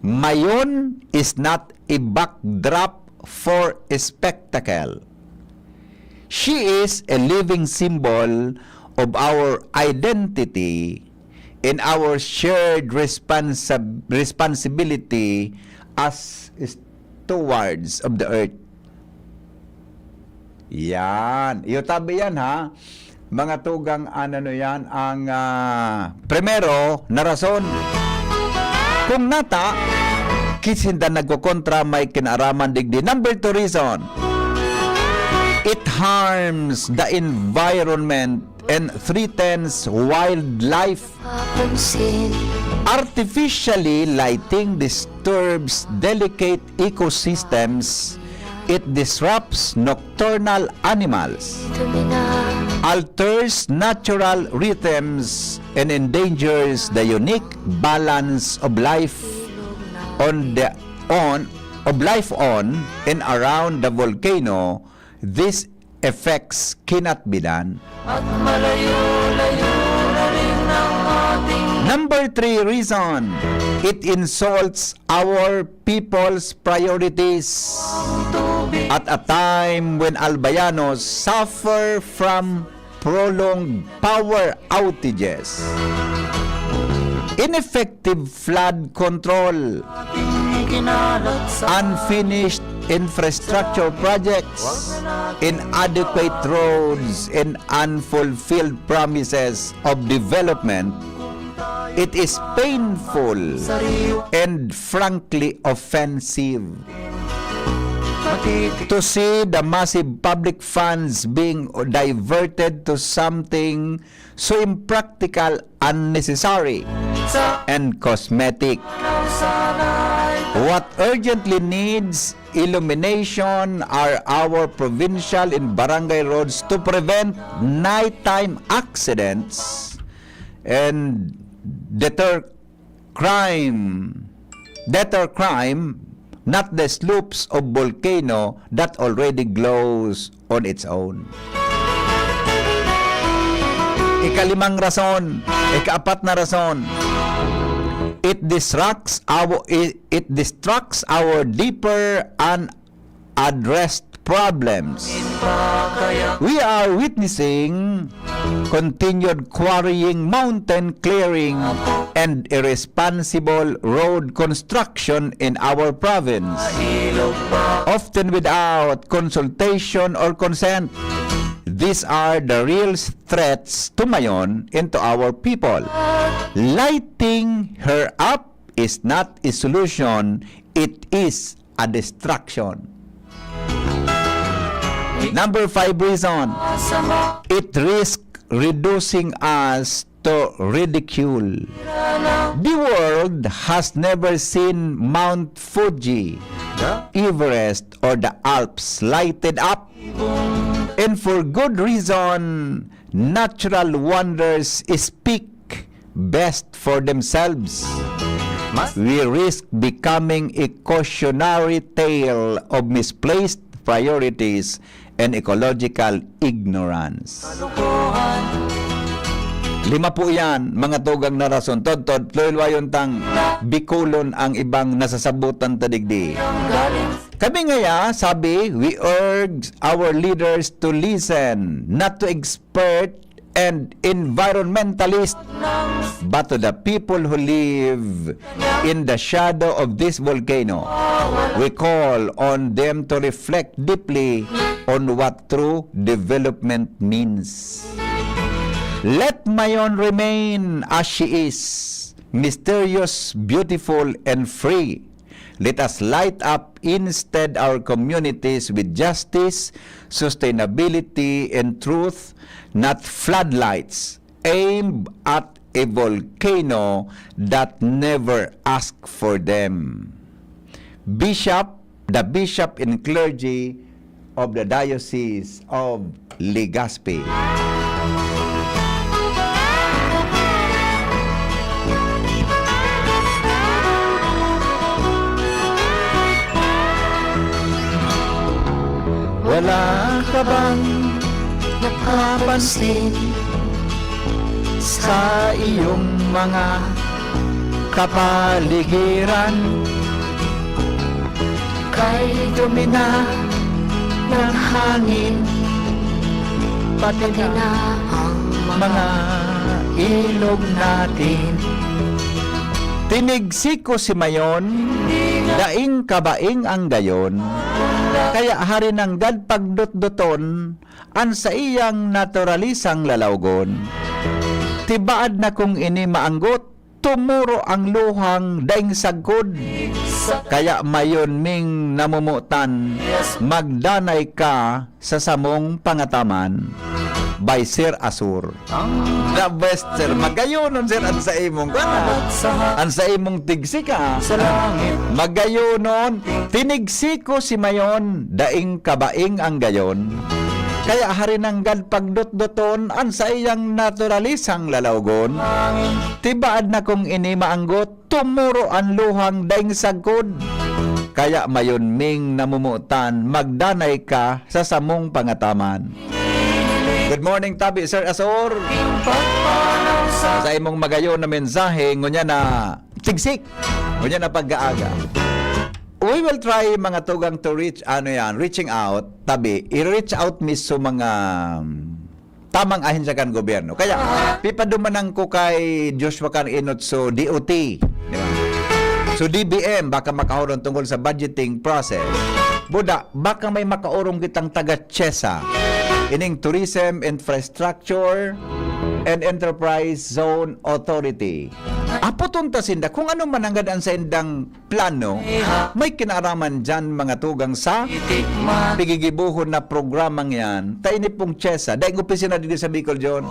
Mayon is not a backdrop for a spectacle. She is a living symbol of our identity and our shared responsa-, responsibility as stewards of the earth. Yan. Iyo tabi yan, ha? Mga tugang, ano, ano yan, ang, ah, primero na rason. Kung nata, kisinda nagkokontra may kinaaraman digdi. Number two reason, it harms the environment and threatens wildlife. Artificially lighting disturbs the streams. It disrupts nocturnal animals, alters natural rhythms, and endangers the unique balance of life on the, on, of life on and around the volcano. This effects cannot be done. At malayo-layo na rin ang ating Number three reason, it insults our people's priorities. At a time when Albayanos suffer from prolonged power outages, ineffective flood control, unfinished infrastructure projects, inadequate roads, and unfulfilled promises of development, it is painful and frankly offensive to see the massive public funds being diverted to something so impractical, unnecessary, and cosmetic. What urgently needs illumination are our provincial and barangay roads to prevent nighttime accidents and deter crime, deter crime, not the slopes of volcano that already glows on its own. Ikalimang rason, ikaapat na rason, it distracts our, it, it distracts our deeper and addressed problems. We are witnessing continued quarrying, mountain clearing, and irresponsible road construction in our province, often without consultation or consent. These are the real threats to Mayon and to our people. Lighting her up is not a solution, it is a destruction. Number five reason, it risks reducing us to ridicule. The world has never seen Mount Fuji, Everest, or the Alps lighted up. And for good reason, natural wonders speak best for themselves. We risk becoming a cautionary tale of misplaced priorities and ecological ignorance. Lima po yan, mga tugang na rason. Todtod, luyluwayon tang Bicolon ang ibang nasasabutan ta digdi. Kami ngaya, sabi, we urge our leaders to listen, not to expert and environmentalist, but to the people who live in the shadow of this volcano. We call on them to reflect deeply on what true development means. Let Mayon remain as she is, mysterious, beautiful, and free. Let us light up instead our communities with justice, sustainability, and truth, not floodlights aimed at a volcano that never asked for them. Bishop, the Bishop and Clergy of the Diocese of Legazpi. Wala ka bang napapansin sa iyong mga kapaligiran? Kay dumi na ng hangin, pati na ang mga ilog natin. Tinigsik ko si Mayon, daing kabaing ang gayon. Kaya hari nanggad pagdotdoton an saiyang naturalisang lalawgon. Tibaad na kung ini maanggot, tumuro ang luhang daing sagkod. Kaya Mayon ming namomotan, magdanay ka sa samong pangataman. By Sir Asur. The best, sir. Magayonon, sir, an sa imong, kuwan, ah. An sa imong tigsik, ah. Magayonon. Tinigsik ko si Mayon, daing kabaing ang gayon. Kaya hari nanggad pagdotdoton an saiyang naturalisang lalawgon. Tibaad na kung ini maanggot, tumuro an luhang daing sagkod. Kaya Mayon ming namomotan, magdanay ka sa samong pangataman. Good morning, tabi, Sir Asor. Sa imong magayon na mensahe, ngunyan na tigsik, ngunyan na pag-aaga. We will try, mga tugang, to reach, ano yan, reaching out, tabi, i-reach out mi sa mga, um, tamang ahensya kan gobyerno. Kaya, pipadumanan ko kay Joshua kan Enot so D O T, di ba? So D B M, baka makahuron tungkol sa budgeting process. Buda, baka may makaurong kitang taga CHESA, ining Tourism Infrastructure and Enterprise Zone Authority. Apoton ta sinda kung ano man nanggad an saindang plano, may kinaaraman diyan, mga tugang, sa pigigibohon na programang yan. Ta ini pong CHESA, daing opisina digdi sa Bicol, John.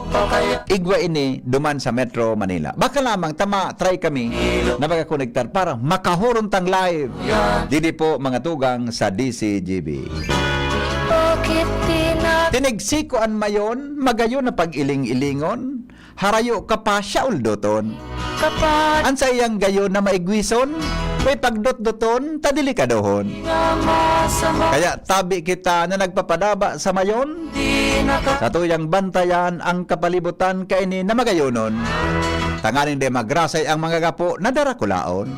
Igwa ini duman sa Metro Manila. Baka lamang ta ma-try kami na makakonektar para makahuron tang live. Didi po, mga tugang, sa D C G B. Bakit pina- Tinigsik ko an Mayon, magayon na pag-iling-ilingon. Harayo ka pa siya uldoton. Kapag An saiyang gayon na maigwison, may pagdotdoton, ta delikadohon. Nga masama. Kaya tabi kita na nagpapadaba sa Mayon. Di na ka- Satuyang bantayan ang kapalibutan kaini na magayonon. Tanganing di magrasay ang mga gapo na darakulaon.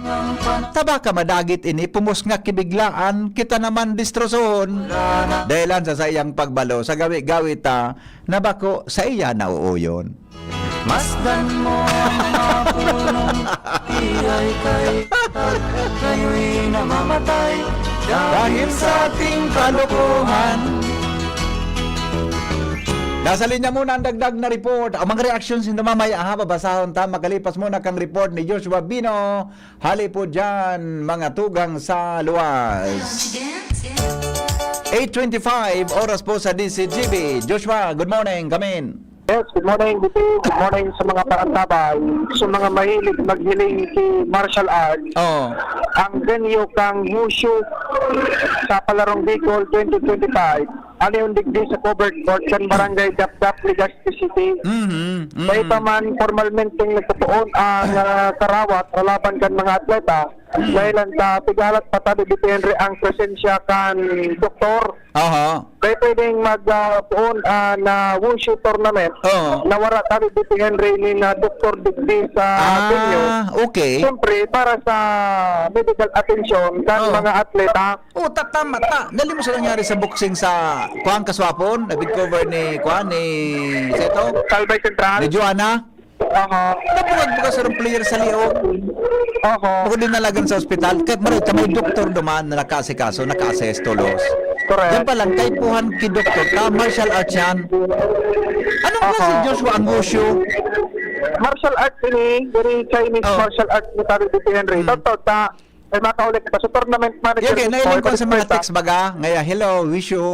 Ta baka madagit ini, pumusngak ki biglaan, kita naman destrosohon. Dahelan sa saiyang pagbalo, sa gawi-gawi ta, na bako saiya nauuyon. Masdan mo ang mga punong ihay kay at ngayon namamatay dahil sa ating kalokohan. Nasa linya muna ang dagdag na report. Ang mga reactions na mamaya, ha, babasahon ta. Makalipas muna kang report ni Joshua Bino. Hali po dyan, mga tugang sa luwas. Eight twenty-five, oras po sa D C G B. Joshua, good morning. Come in. Yes, good morning, D P. Good morning sa mga parantabay, sa mga mahilig maghiling ki martial arts. Oo. Ang venue kang Wushu sa Palarong Bicol twenty twenty-five, ano yung digdi sa covered court kan Barangay Dapdap, Legazpi City. Mhm. mhm. Kaya pa man, formalmente nagtutuon ang ah, karawat, kalaban kan mga atleta. Dahil ang sa pigalat patado, D P Henry, ang presensya kan doktor. Aha. Kaya pwedeng mag ah, puon ah, na wushu tournament Oo. na wara tabi, D P Henry, ni na doktor digdi sa venue. Ah, okay. Siyempre, para sa medical attention kan Oo. mga atleta. Oh, tatama ta. Dali mo sa nangyari sa boxing sa kuan kaswapon, na big cover ni kuan ni Seto, Salvay Central. Ni Joanna. Aha. Nabungag-bungag sa player sa liog. Aha. Bukod din nalagan sa ospital. Kahit maroon ka may doktor duman na nakaasikaso, naka-assess tulos. Correct. Yan pa lang, kaipuhan ki doktor ka, martial arts yan. Anong klase Aha. Joshua ang wushu? Martial arts ini, very Chinese Oh. martial arts ni Tabi D P Henry. Hmm. Totoo ta, ay makaulit ka sa tournament manager. Yung okay, nailing ko sa mga text baga. Ngaya, hello, wish you.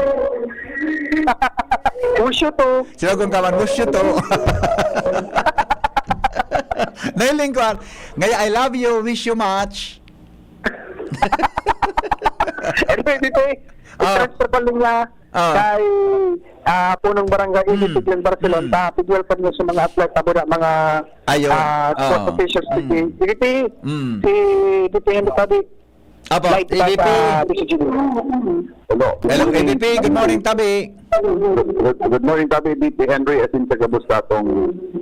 Wushu to. Sila kung kaman, wish you to. Nailing ko. Ngaya, I love you, wish you much. Anyway, dito eh. Ah. Transfer pa rin niya Ah. kay ah, punong barangay Hmm. Ibig Biglang Barcelona. Hmm. Ta, big welcome niya sa mga atleta, mga Ayun. ah, sport Ah. officials. Hmm. Sige, Hmm. si D P Henry Tabi. Apo, Live E V P. sa D C G. Hello. Hello, E V P. Good morning, Tabi. Good, good morning, Tabi. D P Henry, asin sa gabos tatong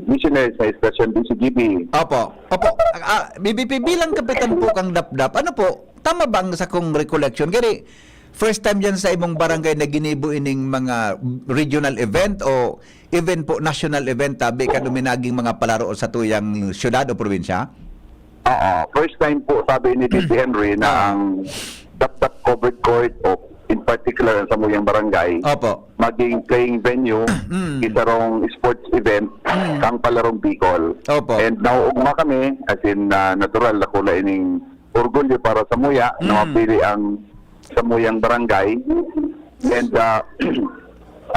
missionaries na estasyon D C G B. Opo. Opo. Ah, E V P, bilang kapitan po kang Dapdap, ano po, tama ba ang sa kong recollection? Gari, first time yan sa imong barangay na ginibo ining mga regional event o even po national event, tabi, kan uminaging mga palaro sa tuyang syudad o probinsya? Oo. First time po, sabi ni D P Henry, na Ah. ang Dapdap Covered Court o in particular ang samuyang barangay, Opo. maging playing venue, Mm. isa rong sports event, Mm. kang Palarong Bicol. Opo. And nauugma kami, as in, ah, natural, dakula ining orgulyo para samuya, Mm. na mapili ang samuyang barangay. And, ah,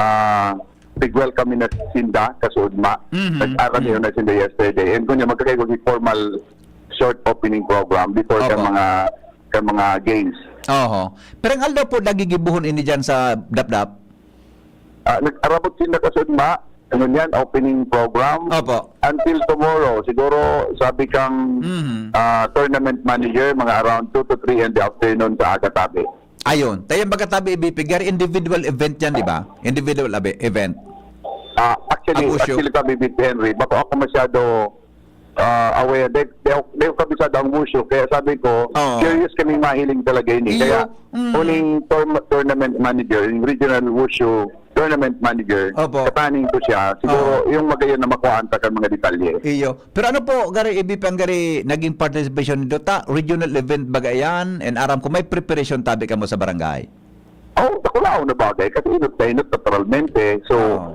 ah, big welcome na sinda, kasuudma. Mhm. Nag-aram Mhm. yun na sinda yesterday. And kunya, magkakaigo si formal short opening program before Opo. ka mga, ka mga games. Oho. Pero ang aldaw po, nagigibuhon ini dyan sa Dapdap? Ah, nag-arabot sinda, kasuudma. Ano yan? Opening program. Opo. Until tomorrow. Siguro, sabi kang Mhm. ah, tournament manager, mga around two to three in the afternoon sa aga tabi. Ayun. Tayo yung pagkatabi, ibipigay, individual event yan, di ba? Individual abi- event. Ah, actually, Ang wushu. actually, sabi ni Henry, bako ako masyado ah, aware. Di, di, di ako kabisado ang wushu. Kaya sabi ko, Oo. curious kami mahiling talaga ini. Iyo. Kaya, Mm. uning tour- tournament manager, yung regional wushu tournament manager, Opo. kataning ko siya. Siguro, Oo. yung magayon na makuhaan ta kan mga detalye. Iyo. Pero ano po, gari, ibipang gari, naging participation nito ta, regional event baga yan, and aram ko may preparation tabi kamo sa barangay. Oh, dakulaon na bagay. Kasi inot na inot, naturalmente. So, Oo.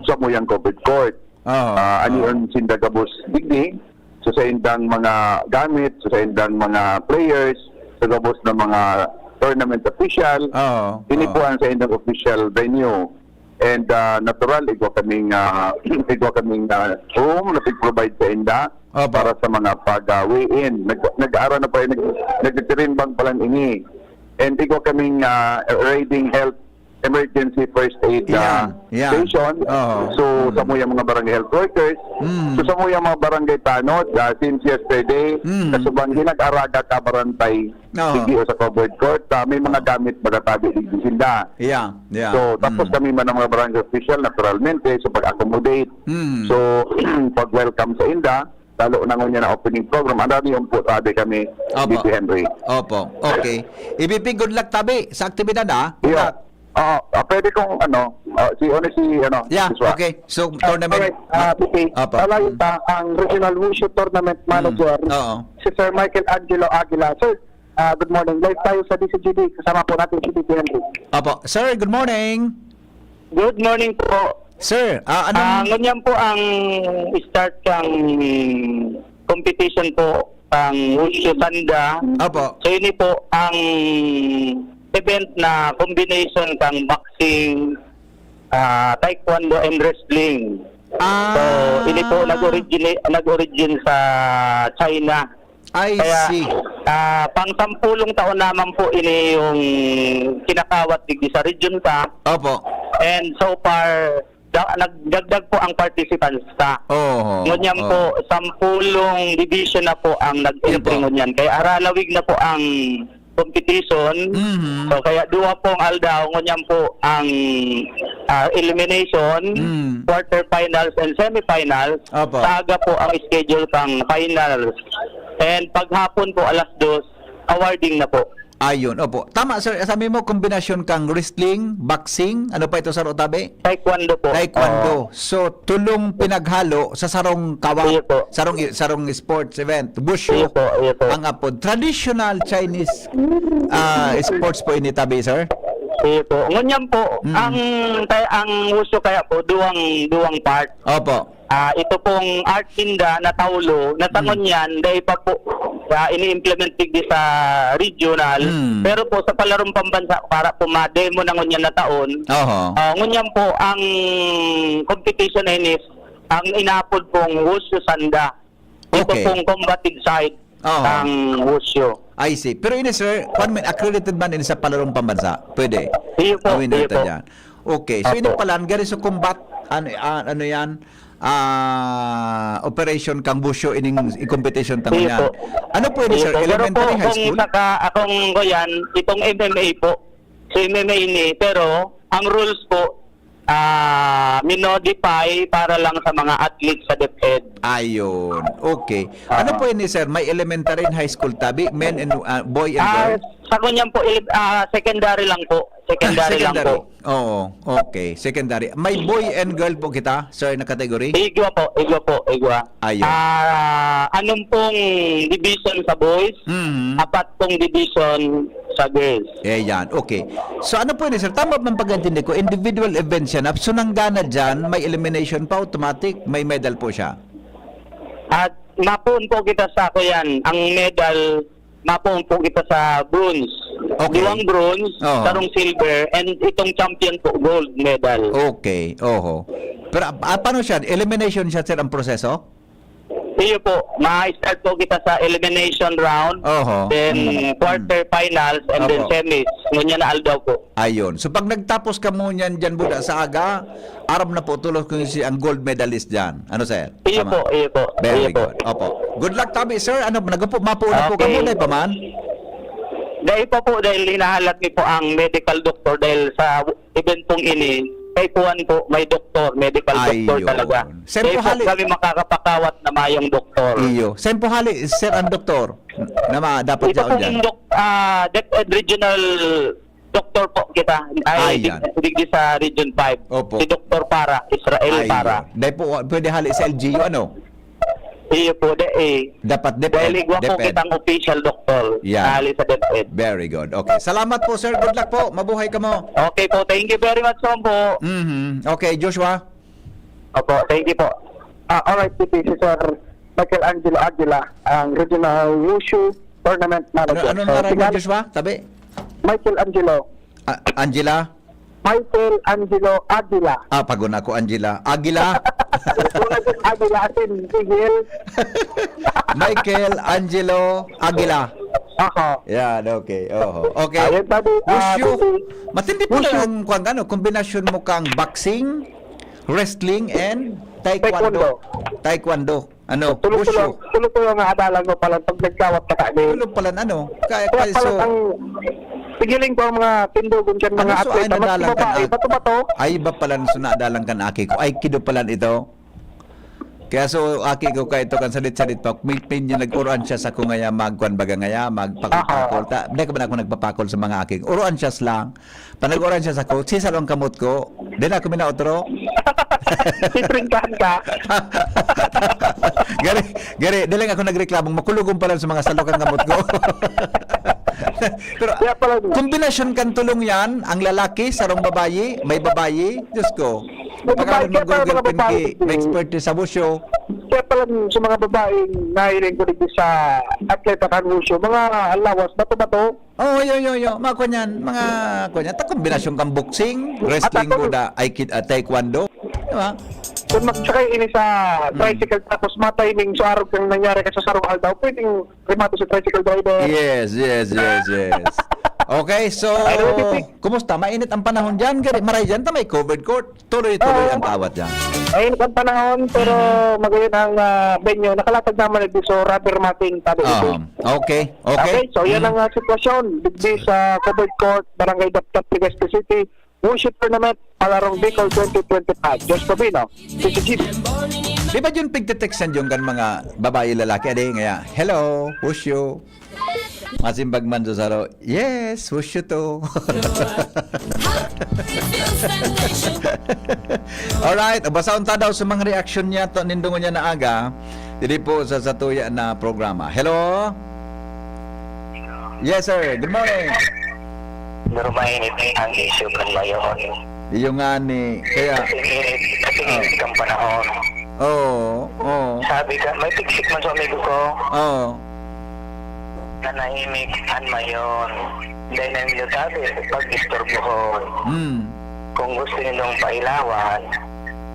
samuyang covered court. Oo. Ah, ano Oo. yun, sinda gabos digdi. So, sa indang mga gamit, so, sa indang mga players, sa gabos ng mga tournament official, Oo. ini Oo. po ang sa indang official venue. And ah, natural, igwa kaming, ah, igwa kaming ah, room na pig-provide sa inda Opo. para sa mga pag-weigh-in. Nag, nag-aaral na pa rin, nag, nagtitirimbang pa lang ini. And igwa kaming ah, riding health emergency first aid ah, Yan, yan. station. Oo. So, Mm. samuyang mga barangay health workers, Mm. so samuyang mga barangay tanod, ah, since yesterday, Mm. kasubang ginag-araga kabarantay, Oo. digdi o sa covered court, ah, may mga Oo. gamit magatabi digdi sinda. Yeah, yeah. So, tapos Mm. kami man ang mga barangay official, naturalmente, so pag-accommodate. Mm. So, pag-welcome sa inda, lalo na ngunyan na opening program, ang dami yung po, sabi kami, Opo. D P Henry. Opo. Okay. E V P, good luck tabi sa aktibidad, ah. Good Iyo. luck. Ah, ah, pwede kong, ano, ah, si, ano, si, ano, Yeah, Joshua? Okay. So, tournament. Alright, ah, P P. Opo. Palayo Mm. pa ang Regional Wushu Tournament Manager, Mm. Oo. si Sir Michael Angelo Aguila. Sir, ah, good morning. Live tayo sa D C G D. Kasama po natin si D P Henry. Opo. Sir, good morning. Good morning po. Sir, ah, Ah, anong... ngunyan po ang start kang competition po kang Wushu Tanda. Opo. So, ini po ang event na combination kang boxing, ah, taekwondo, and wrestling. Ah. So, ini po nag-origina-, nag-origin sa China. I Kaya, see. ah, pang sampulong taon naman po ini yung kinakawat digdi sa region ta. Opo. And so far, da-, nagdagdag po ang participants ta. Oo. Ngunyan Oo. po, sampulong division na po ang nag-entry Opo. ngunyan. Kaya haralawig na po ang competition. Mhm. So, kaya duwa pong aldaw, ngunyan po ang, ah, elimination, Mm. quarterfinals and semifinals. Opo. Sa aga po ang schedule pang finals. And paghapon po, alas dos, awarding na po. Ayun, opo. Tama, sir. Sabi mo, kombinasyon kang wrestling, boxing, ano pa ito, sir, Otabe? Taekwondo po. Taekwondo. Oo. So, tulong pinaghalo sa sarong kawat, Iyo po. sarong, sarong sports event. Wushu Iyo po, iyo po. ang apod. Traditional Chinese, ah, sports po ini, tabi, sir? Iyo po. Ngunyan po, Mm. ang, ang wushu kaya po, duwang, duwang part. Opo. Ah, ito pong art ninda na taulo, na sa Hmm. ngunyan, dai pa po, ah, ini-implement digdi sa regional. Hmm. Pero po, sa palarong pambansa, para po ma-demo na ngunyan na taon, Oho. ah, ngunyan po, ang competition na ini, ang inapod pong Wushu Sanda. Ito Okay. pong combative side Oho. ng Wushu. I see. Pero ini, sir, kwan man, accredited man ini sa palarong pambansa? Pwede? Iyo po, Awin iyo natin po. yan. Okay. So, ini Opo. pala, ang gari sa combat, ano, ah, ano yan? Ah, operation kang Wushu ining i-competition ta Iyo ngunyan. po. Ano po ini, Iyo sir? po. Pero Elementary, po, high kung school? saka, akong kuyan, itong M M A po. So, M M A ini, pero ang rules po, ah, minodify para lang sa mga athletes sa DepEd. Ayun. Okay. Ano Aha. po ini, sir? May elementary and high school tabi? Men and, ah, boy and Ah, girl? sa ngunyan po, ele-, ah, secondary lang po. Secondary lang Secondary. po. Oo, okay. Secondary. May boy and girl po kita, sir, na category? Igwa po, igwa po, igwa. Ayun. Ah, anong pong division sa boys? Mhm. Apat pong division sa girls. Eh, yan. Okay. So, ano po ini, sir? Tama bang pag-intindi ko? Individual event siya. Na, so, nanggana dyan, may elimination pa, automatic, may medal po siya. At mapuon po kita sa, kuyan, ang medal, mapuon po kita sa bronze. Okay. Duwang bronze, Oo. sarong silver, and itong champion po, gold medal. Okay, oho. Pero, ah, paano siya? Elimination siya, sir, ang proseso? Iyo po, ma-start po kita sa elimination round, Oho. then Mm, mm. quarter finals, and then Opo. semis. Ngunyan na aldaw po. Ayun. So, pag nagtapos ka mo niyan dyan, buda, sa aga, aram na po tulos kung si ang gold medalist dyan. Ano, sir? Iyo Tama. po, iyo po. Very Iyo po. good. Opo. Good luck, tabi, sir. Ano, nagapu-, mapuo na po Okay. kamo, dai pa man? Dai pa po, dahil hinahalat ni po ang medical doctor dahil sa event pong ini, kay kuwan po, may doktor, medical doctor Ayun. talaga. Saan Dai po po hali? kami makakapakawat na mayong doktor. Iyo. Saan po hali, sir, ang doktor? Na ma-, dapat Ito yaon pong dyan? dok-, ah, DepEd Regional Doctor po kita. Ay, Ayan. dig-, digdi sa Region five. Opo. Si Doktor Para, Israel Ayan. Para. Dai po, pwede hali sa L G U, ano? Iyo po, da, eh. Dapat DepEd, Dahil igwa po DepEd. kitang official doktor. Yan. Hali sa DepEd. Very good. Okay. Salamat po, sir. Good luck po. Mabuhay ka mo. Okay po. Thank you very much po. Mhm. Okay, Joshua? Opo, thank you po. Ah, alright, si, si Sir Michelangelo Aguila, ang Regional Wushu Tournament Ano, Manager. anong So, ngaran mo, sigan-, Joshua? Tabi? Michelangelo. A-, Angela? Michelangelo Aguila. Ah, pagod na ako, Angela. Aguila? Aguila, as in, Miguel. Michelangelo Aguila. Ako. Yan, okay. Oho. Okay. Ayun, sabi, ah, Wushu. sabi, Matindi pala Wushu. ang, kwan, ano, kombinasyon mo kang boxing, wrestling, and taekwondo. Taekwondo. Taekwondo. Ano? Tulo-tulo, Wushu. tulo-tulo nga adalan ko pala pag nagkawat ka sa amin. Tulo pala, ano? Kaya, Kaya kaya pala so ang, sigiling ko ang mga tindugon dyan, Ano, mga so, ay, atleta, mas nadalan ka babae, na? bato-bato. Ay, iba pala, so, nadalan ka na, aki ko. Aikido pala ito. Kaya, so, aki ko, kaya ito kan sadit-sadit pa. May, may niya nag-uruan siya sa ko ngaya, magkuan baga ngaya, magpakol-pakol. Aha. Ta, di ka ba na ako nagpapakol sa mga aki ko? Uruan siya lang. Panag-oran siya sako, sisalo ang kamot ko. Di na ako minaotro. Titringkahan ka. Gari, gari, di lang ako nagreklamong makulog pa lang sa mga salok ang kamot ko. Pero Kaya pala, kombinasyon kan tulong yan, ang lalaki, sarong babayi, may babayi, Diyos ko. May babae, Pagkaroon kaya pala mag-girlfriend mga babae ki, kasi may expert sa busyo. Kaya pala sa mga babaeng nahiling ko dito sa atleta kan busyo, mga lawas, bato-bato, Oo, yo, yo, yo. Mga kwan yan, mga kwan yan. Ta kombinasyon kang boxing, wrestling, At ako guda, aikid-, ah, taekwondo. Di ba? Kung magsakay ini sa Mm. tricycle tapos matay ning suarog kang nangyari ka sa sarong aldaw, pwedeng remate sa tricycle driver. Yes, yes, yes, yes. Okay, so, Ano, Pipi? Kumusta? Mainit ang panahon dyan? Gari, maray dyan, ta may covered court. Tuloy-tuloy ang tawat dyan. Ayun ang panahon, pero magayon ang ah, venue. Nakalatag naman ito sa rubber matting, tabi Ah, okay, okay. Okay, so yan Mm. ang ah, sitwasyon. Digdi sa covered court, Barangay Dapdap, Legazpi City. Worship Tournament, Palarong Bicol twenty twenty-five. Diyos Pabino, P C G B. Di ba yun pigte-textan yung kan mga babae lalaki? Adi nga, "Hello, who's you?" Masimbag man sa saro, "Yes, who's you too?" Alright, basahon ta daw sa mga reaksyon niya to, nindungon niya na aga. Dili po sa satuya na programa. Hello? Yes, sir. Good morning. Pero mainit ang issue kan Mayon. Iyo nga ni, kaya, Kasi init, kasi Ah. init ang panahon. Oo, oo, Sabi ka, may tigsik man sa amigo ko, oo. nanahimik an Mayon. Dahil nang sabi, pag-istorbohon. Hmm. Kung gusto nindong pailawan,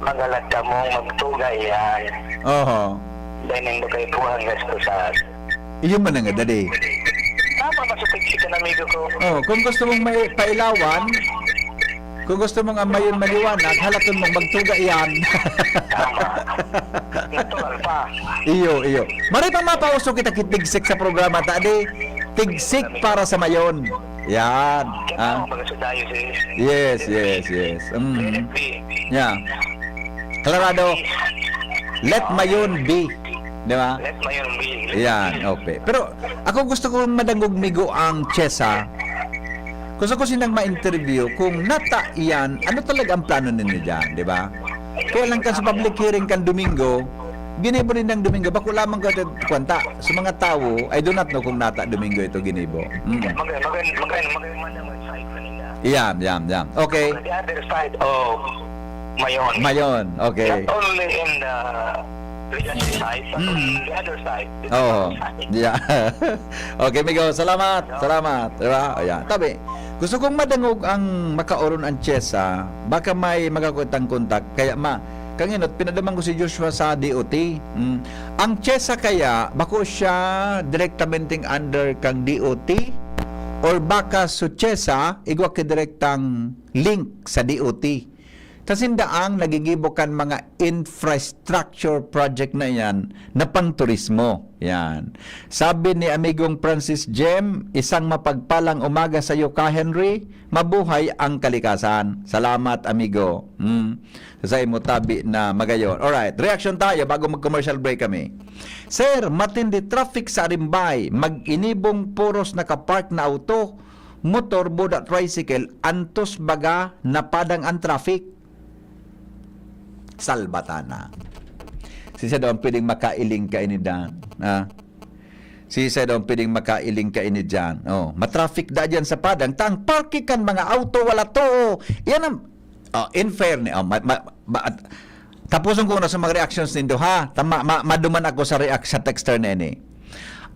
magalat kamong magtuga iyan. Oho. Dahil nindong kaipuhan gastusan. Iyo man nga, dali. Tama ba sa tigsik kan amigo ko? Oh, kung gusto mong may pailawan, kung gusto mong ang Mayon maliwanag, halaton mong magtuga iyan. Tama. Natural pa. Iyo, iyo. Maray pa mapauso kita ki tigsik sa programa ta, di? Tigsik para sa Mayon. Yan. Kaya Ah. ako, mga sa diocese. Yes, yes, yes. Mm. L F B. Yeah. Klarado. Let Mayon be. Di ba? Let Mayon be. Yan, okay. Pero ako gusto kong madangog, migo, ang Chesa. Gusto ko sinang ma-interview kung nata iyan, ano talaga ang plano ninyo dyan, di ba? Kaya lang kan sa public hearing kan Domingo, ginibo rin ng Domingo, bako lamang ko ito, kwanta. Sa mga tawo, I do not know kung nata Domingo ito ginibo. Mm. Magayon, magayon, magayon, magayon man ang side kanina. Yan, yan, yan. Okay. On the other side of Mayon. Mayon, okay. Not only in the Legazpi side, but Mm. on the other side. Oo. Yeah. Okay, migo. Salamat. Salamat. Di ba? Ayan. Tabi, gusto kong madangog ang makaoron ang Chesa. Baka may magakutang kontak. Kaya ma, kanginot, pinadaman ko si Joshua sa D O T. Mm. Ang Chesa kaya, bako siya direktamenteng under kang D O T? Or baka su Chesa, igwa ki direktang link sa D O T? Ta sinda ang nagigibo kan mga infrastructure project na yan na pang turismo. Yan. Sabi ni amigong Francis Jem, "Isang mapagpalang umaga sa iyo, Ka Henry. Mabuhay ang kalikasan." Salamat, amigo. Hmm. Sa imo tabi na magayon. Alright, reaction tayo bago mag-commercial break kami. Sir, matindi traffic sa Arimbay. Mag-inibong puros nakapark na auto, motor, boda, tricycle, antos baga napadang ang traffic. Salbatana. Sisay daw ang pwedeng makailing kaini diyan? Ha? Sisay daw ang pwedeng makailing kaini diyan? Oh, matraffic da diyan sa padang. Tang parking kan mga auto, wala to. Yan ang, oh, in fairness, oh, ma, ma, ma, tapuson ko na sa mga reactions nindo, ha. Tama, ma, maduman ako sa react sa texter na ini.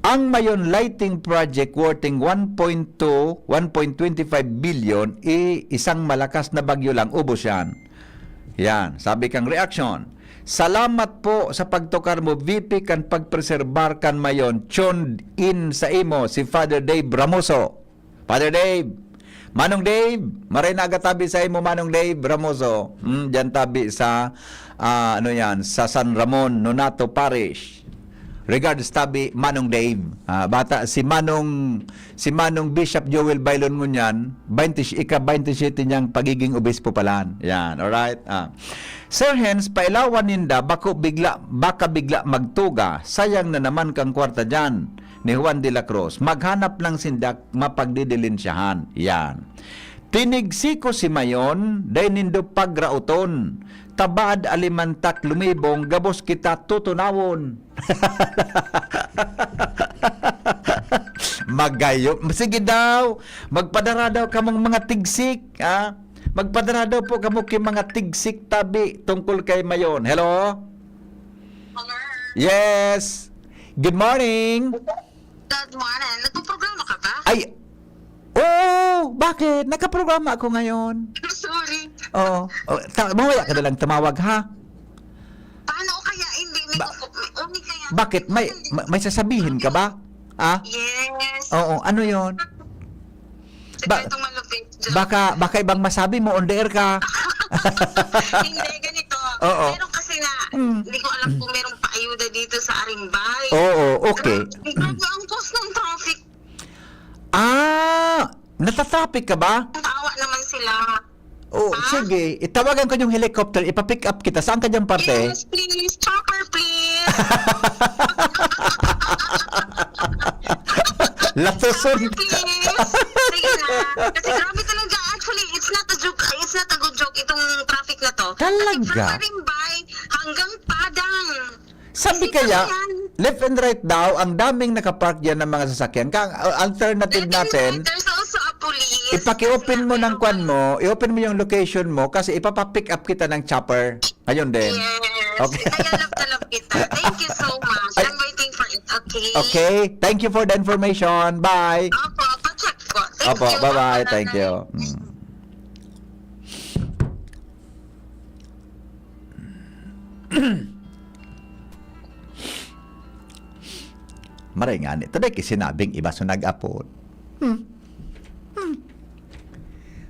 Ang Mayon Lighting Project worthing one point two, one point twenty five billion, i isang malakas na bagyo lang, ubos yan. Yan, sabi kang reaction. Salamat po sa pagtukar mo, V P, kan pagpreserbar kan Mayon. Tuned in sa imo si Father Dave Ramoso. Father Dave, Manong Dave, maray na aga tabi sa imo, Manong Dave Ramoso. Hmm, diyan tabi sa, ah, ano yan, sa San Ramon, Nonato Parish. Regards tabi, Manong Dave. Ah, bata, si Manong, si Manong Bishop Joel Bailon ngunyan, twenty, ika twenty-seven niyang pagiging obispo palan. Yan, alright? Ah. Sir Hens, pailawan ninda, bako bigla, baka bigla magtuga. Sayang na naman kang kwarta diyan ni Juan de la Cruz. Maghanap lang sinda mapagdidilinsyahan. Yan. Tinigsik ko si Mayon, dai nindo pagrauton. Tabad alimantak lumibong, gabos kita tutunawon. Magayo. Sige daw, magpadara daw kamong mga tigsik, ha? Magpadara daw po kamo ki mga tigsik tabi tungkol kay Mayon. Hello? Yes. Good morning. Good morning. Nagpo-programa ka ba? Ay, oo, bakit? Nakaprograma ako ngayon. Sorry. Oo. Oh, ta- mamaya ka na lang tumawag, ha? Bakit? May, may, may sasabihin ka ba? Ah? Yes. Oo, ano yon? Ba- Sikretong malupit. Joke. Baka, baka ibang masabi mo, on the air ka. Hindi, ganito. Oo. Meron kasi na, Mm. hindi ko alam kung merong paayuda dito sa Arimbay. Oo, okay. Grabe, grabe ang cause ng traffic. Ah, natatraffic ka ba? Tawa naman sila. Oh, Ah? Sige, itawagan ko yung helicopter, ipa-pick up kita. Saan ka diyang parte? Yes, please. Chopper, please. Latuson. Chopper, please. Sige na. Kasi grabe talaga. Actually, it's not a joke. It's not a good joke itong traffic na to. Talaga? Kasi from Arimbay hanggang Padang. Sabi Kasi kaya, yan. Left and right daw, ang daming nakapark diyan ng mga sasakyan. Kaya ang alternative Left and natin, right, there's also a police. ipaki-open Kasi mo nga ng kwan meron mo, i-open mo yung location mo kasi ipapapick up kita ng chopper. Ayun din. Yes. Okay. Kaya love na love kita. Thank you so much. Ay. I'm waiting for it. Okay. Okay. Thank you for the information. Bye. Opo, pacheck po. Thank Opo, you. bye-bye. Opo, Thank nanay. You. Mm. Maray nga ni, taday ki sinabing iba so nag-apod. Hmm. Hmm.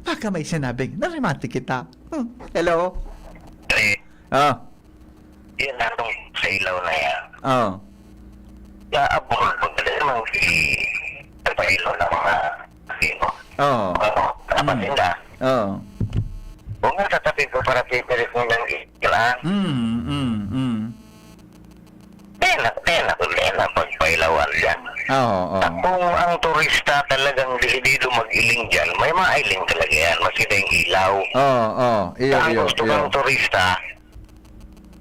Baka may sinabing, narimati kita. Hmm. Hello? Eh, Ah, yun ang sa ilaw na yan. Oh. Naabot, pagkada naman si sa ilaw ng mga ano, Oh. ano, napasinda. Oh. Kung nga sa tabi ko para pipilit mo ng ilan, Mm, mm, mm. then, then, then, ang pagpailawan dyan. Oo, oo. At kung ang turista talagang desidido mag-iling dyan, may mailing talaga yan. Maski na yung ilaw. Oo, oo. Iyo, Ang iyo, gusto iyo. ng turista,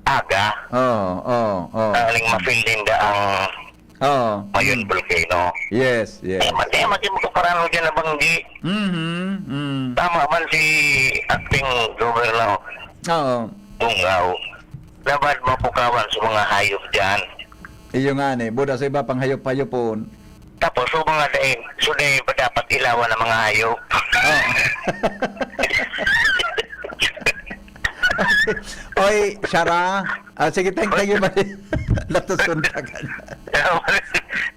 aga. Oo, oo, oo. Aling ma-feel ninda ang Oo. Mayon Volcano. Yes, yes. Eh, mati, mati mo kaparano dyan na banggi. Mhm, mm. Tama man si acting governor Oo. Bungaw. Labad mapukawan sa mga hayop dyan. Iyo nga ni, buda sa iba pang hayop-hayopon. Tapos, so mga daig, so daig pa dapat ilawan ng mga hayop. Oo. Oy, Shara. Ah, sige, thank, thank you, buddy. Latuson ka ka na.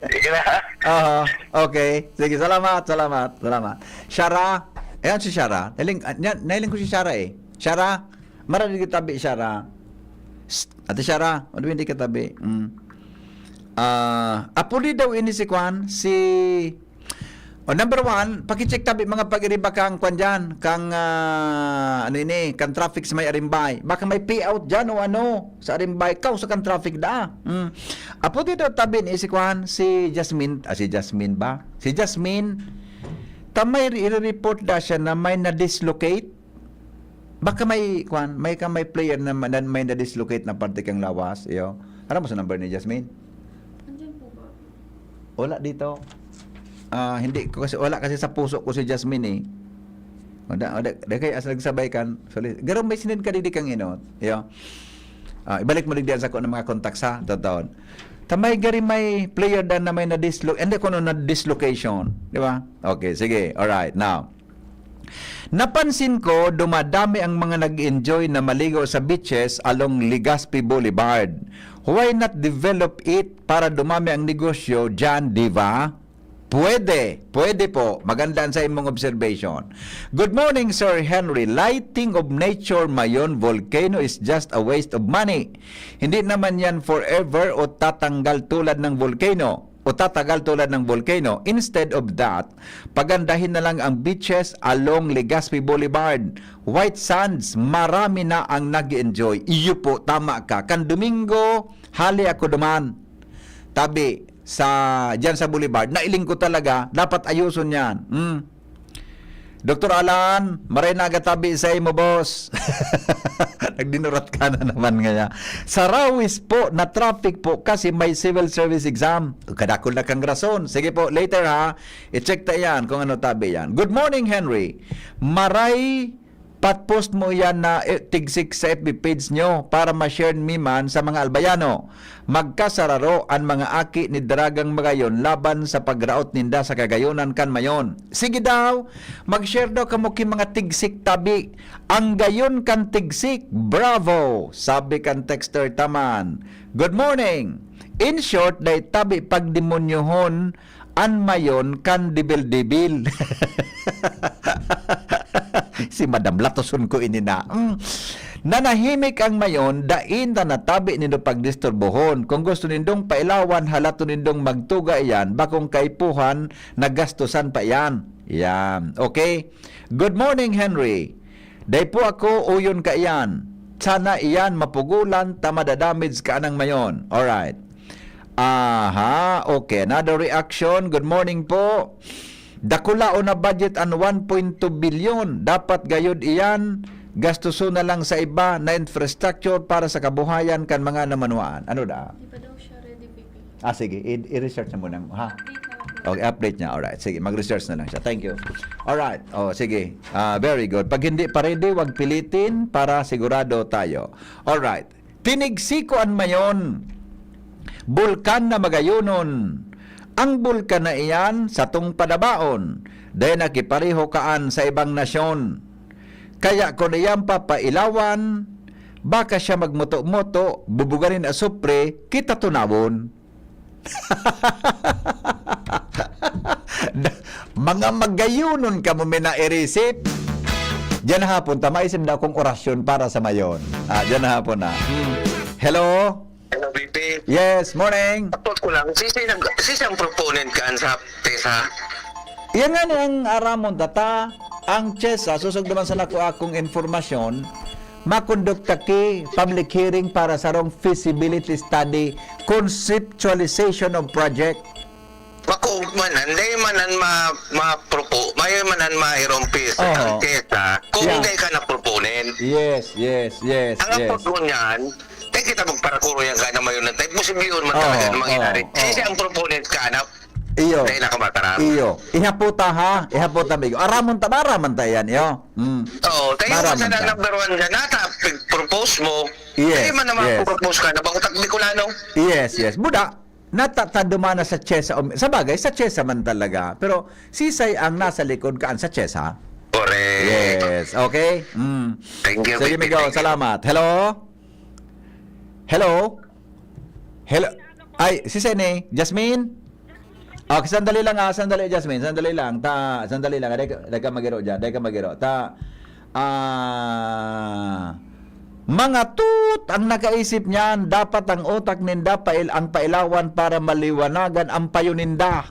Sige na. Aha, okay. Sige, salamat, salamat, salamat. Shara. Ayan si Shara. Nailing, ah, niya- nailing ko si Shara eh. Shara, marami kita tabi, Shara. Shh, Ate Shara, ano hindi ka tabi? Mm. Ah, apuli daw ini si Kwan, si Oh, number one, pakicheck tabi mga pag-iriba kang kwan dyan, kang, ah, ano ini, kang traffic sa may Arimbay. Baka may payout dyan o ano, sa Arimbay. Kaw sa kang traffic da. Hmm. Apo dito tabi ni si kwan, si Jasmine, ah, si Jasmine ba? Si Jasmine, tamay i-report da siya na may na-dislocate. Baka may, kwan, may ka may player na, na may na-dislocate na parte kang lawas, iyo. Alam mo sa number ni Jasmine? Andiyan po ba? Wala dito. Ah, hindi ko kasi, wala kasi sa puso ko si Jasmine eh. Wala, wala, di kaya as nagsabay kan, sorry. Garo may sinend ka digdi kang inot. Yo. Ah, ibalik mo digdi sa ko ng mga contacts ha, totoo. Tamay gari may player dan na may na-dislo-, hindi ko na dislocation, di ba? Okay, sige. All right. Now, napansin ko dumadami ang mga nag-enjoy na maligo sa beaches along Legazpi Boulevard. Why not develop it para dumami ang negosyo diyan, di ba? Pwede, pwede po. Maganda ang sa imong observation. Good morning, Sir Henry. Lighting of nature Mayon volcano is just a waste of money. Hindi naman yan forever o tatanggal tulad ng volcano o tatagal tulad ng volcano. Instead of that, pagandahin na lang ang beaches along Legazpi Boulevard. White sands, marami na ang nag enjoy Iyo po, tama ka. Kan Domingo, hali ako duman. Tabi, sa, diyan sa Boulevard, nailing ko talaga, dapat ayuson yan. Hmm. Doktor Alan, maray na agatabi sa imo, boss. Nagdinurat ka na naman ngaya. Sa Rawis po, na-traffic po kasi may civil service exam. Kadakol na kang rason. Sige po, later ha. I-check ta yan kung ano tabi yan. Good morning, Henry. Maray, pat-post mo yan na, eh, tigsik sa F B page nyo para ma-share mi man sa mga Albayano. Magkasararo an mga aki ni Dragang Magayon laban sa pagraot ninda sa kagayonan kan Mayon. Sige daw, mag-share daw kamo ki mga tigsik tabi. Ang gayon kan tigsik, bravo! Sabi kan texter taman. Good morning! In short, dai tabi pagdemonyohon an mayon kan debil-debil. Si Madam, latoson ko ini na. Mm. Nanahimik ang mayon, dai na natabi nindo pagdisturbohon. Kung gusto nindong pailawan, halaton nindong magtuga iyan, bakong kaipuhan, nagastusan pa iyan. Yan. Okay? Good morning, Henry. Dai po ako uyon kaiyan. Sana iyan mapugulan ta madadamage ka anang mayon. Alright. Aha, okay. Another reaction. Good morning po. Dakulaon na budget an one point two billion. Dapat gayod iyan, gastuson na lang sa iba na infrastructure para sa kabuhayan kan mga namanwaan. Ano da? Di pa daw siya ready, V P. Ah, sige. I- i-research na muna. Ha? Update na lang po. Okay, update niya. Alright. Sige, mag-research na lang siya. Thank you. Alright. Oh, sige. Ah, very good. Pag hindi pa ready, wag pilitin para sigurado tayo. Alright. Tinigsiko an mayon. Bulkan na magayonon. Ang bulkan na iyan satong padabaon. Dai na kipareho kaan sa ibang nasyon. Kaya kun iyan papailawan, baka siya magmoto-moto, bubuganin asupre, kita tunawon. Mga magayonon kamo, minairisip. Diyan hapon, ta maisim na akong orasyon para sa mayon. Ah, diyan hapon na. Hmm. Hello? Hello, V P. Yes, morning. Update ko lang, sisi, nag, sisi ang proponent kan sa TESA? Yan nga ni ang aramon tata, ang CHESA, susog naman sa nako akong informasyon, makondukta ki public hearing para sa rong feasibility study, conceptualization of project. Bako man, hindi man an ma, ma-propo-, may man an mairompis Oo. ang TESA kung Yeah. hindi ka na proponent. Yes, yes, yes, Ang yes. apod mo niyan, kaya kita magparakuro yan kaya na mayon ng tayo. Posible yun man Oo, talaga na mangyari. oo, Kasi oo. ang proponent ka na, Iyo. dahil nakamataram. Iyo. Ihaputa ha, ihaputa, amigo. Aramon ta, maraman ta yan, iyo. Mm. Oo, tayo Maraman sa ta. number one dyan, nata, propose mo, Yes, kaya man naman yes. propose ka na bang utak Bicolano? Yes, yes. Buda, natatadumana sa CHESA. O, sa bagay, sa CHESA man talaga. Pero sisay ang nasa likod kaan sa CHESA? Correct. Yes, okay? Mm. Thank you, Sige, Pipi. Migo, Thank you. salamat. Hello? Hello? Hello? Ay, si Sene, Jasmine? Okay, sandali lang, ah, sandali, Jasmine, sandali lang. Ta, sandali lang, dai ka, dai ka magiro dyan, dai ka magiro. Ta, ah, mga tut ang nakaisip niyan, dapat ang utak ninda pail-, ang pailawan para maliwanagan ang payo ninda.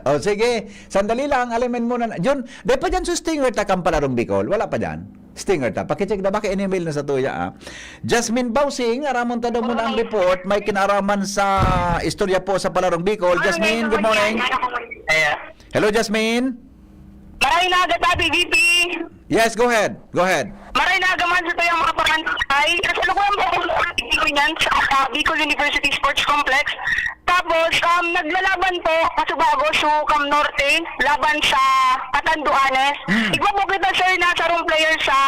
O, sige, sandali lang, alimin muna na. Jun, dai pa dyan sa Stinger ta kan Palarong Bicol? Wala pa dyan? Stinger ta. Pakicheck na baka in-email na sa tuya, ah. Jasmine Bausing, aramon ta daw muna ang report. May kinaaraman sa istorya po sa Palarong Bicol. Jasmine, good morning. Hello, Jasmine. Maray na aga, Papi V P. Yes, go ahead. Go ahead. Maray na aga man sa tuyang mga parantay. Kasalukuyan po ako sa Bicol niyan sa, ah, Bicol University Sports Complex. Tapos, um, naglalaban po, kasubago, so Cam Norte, laban sa Catanduanes. Mm. Igwa po kita, sir, na sarong player sa,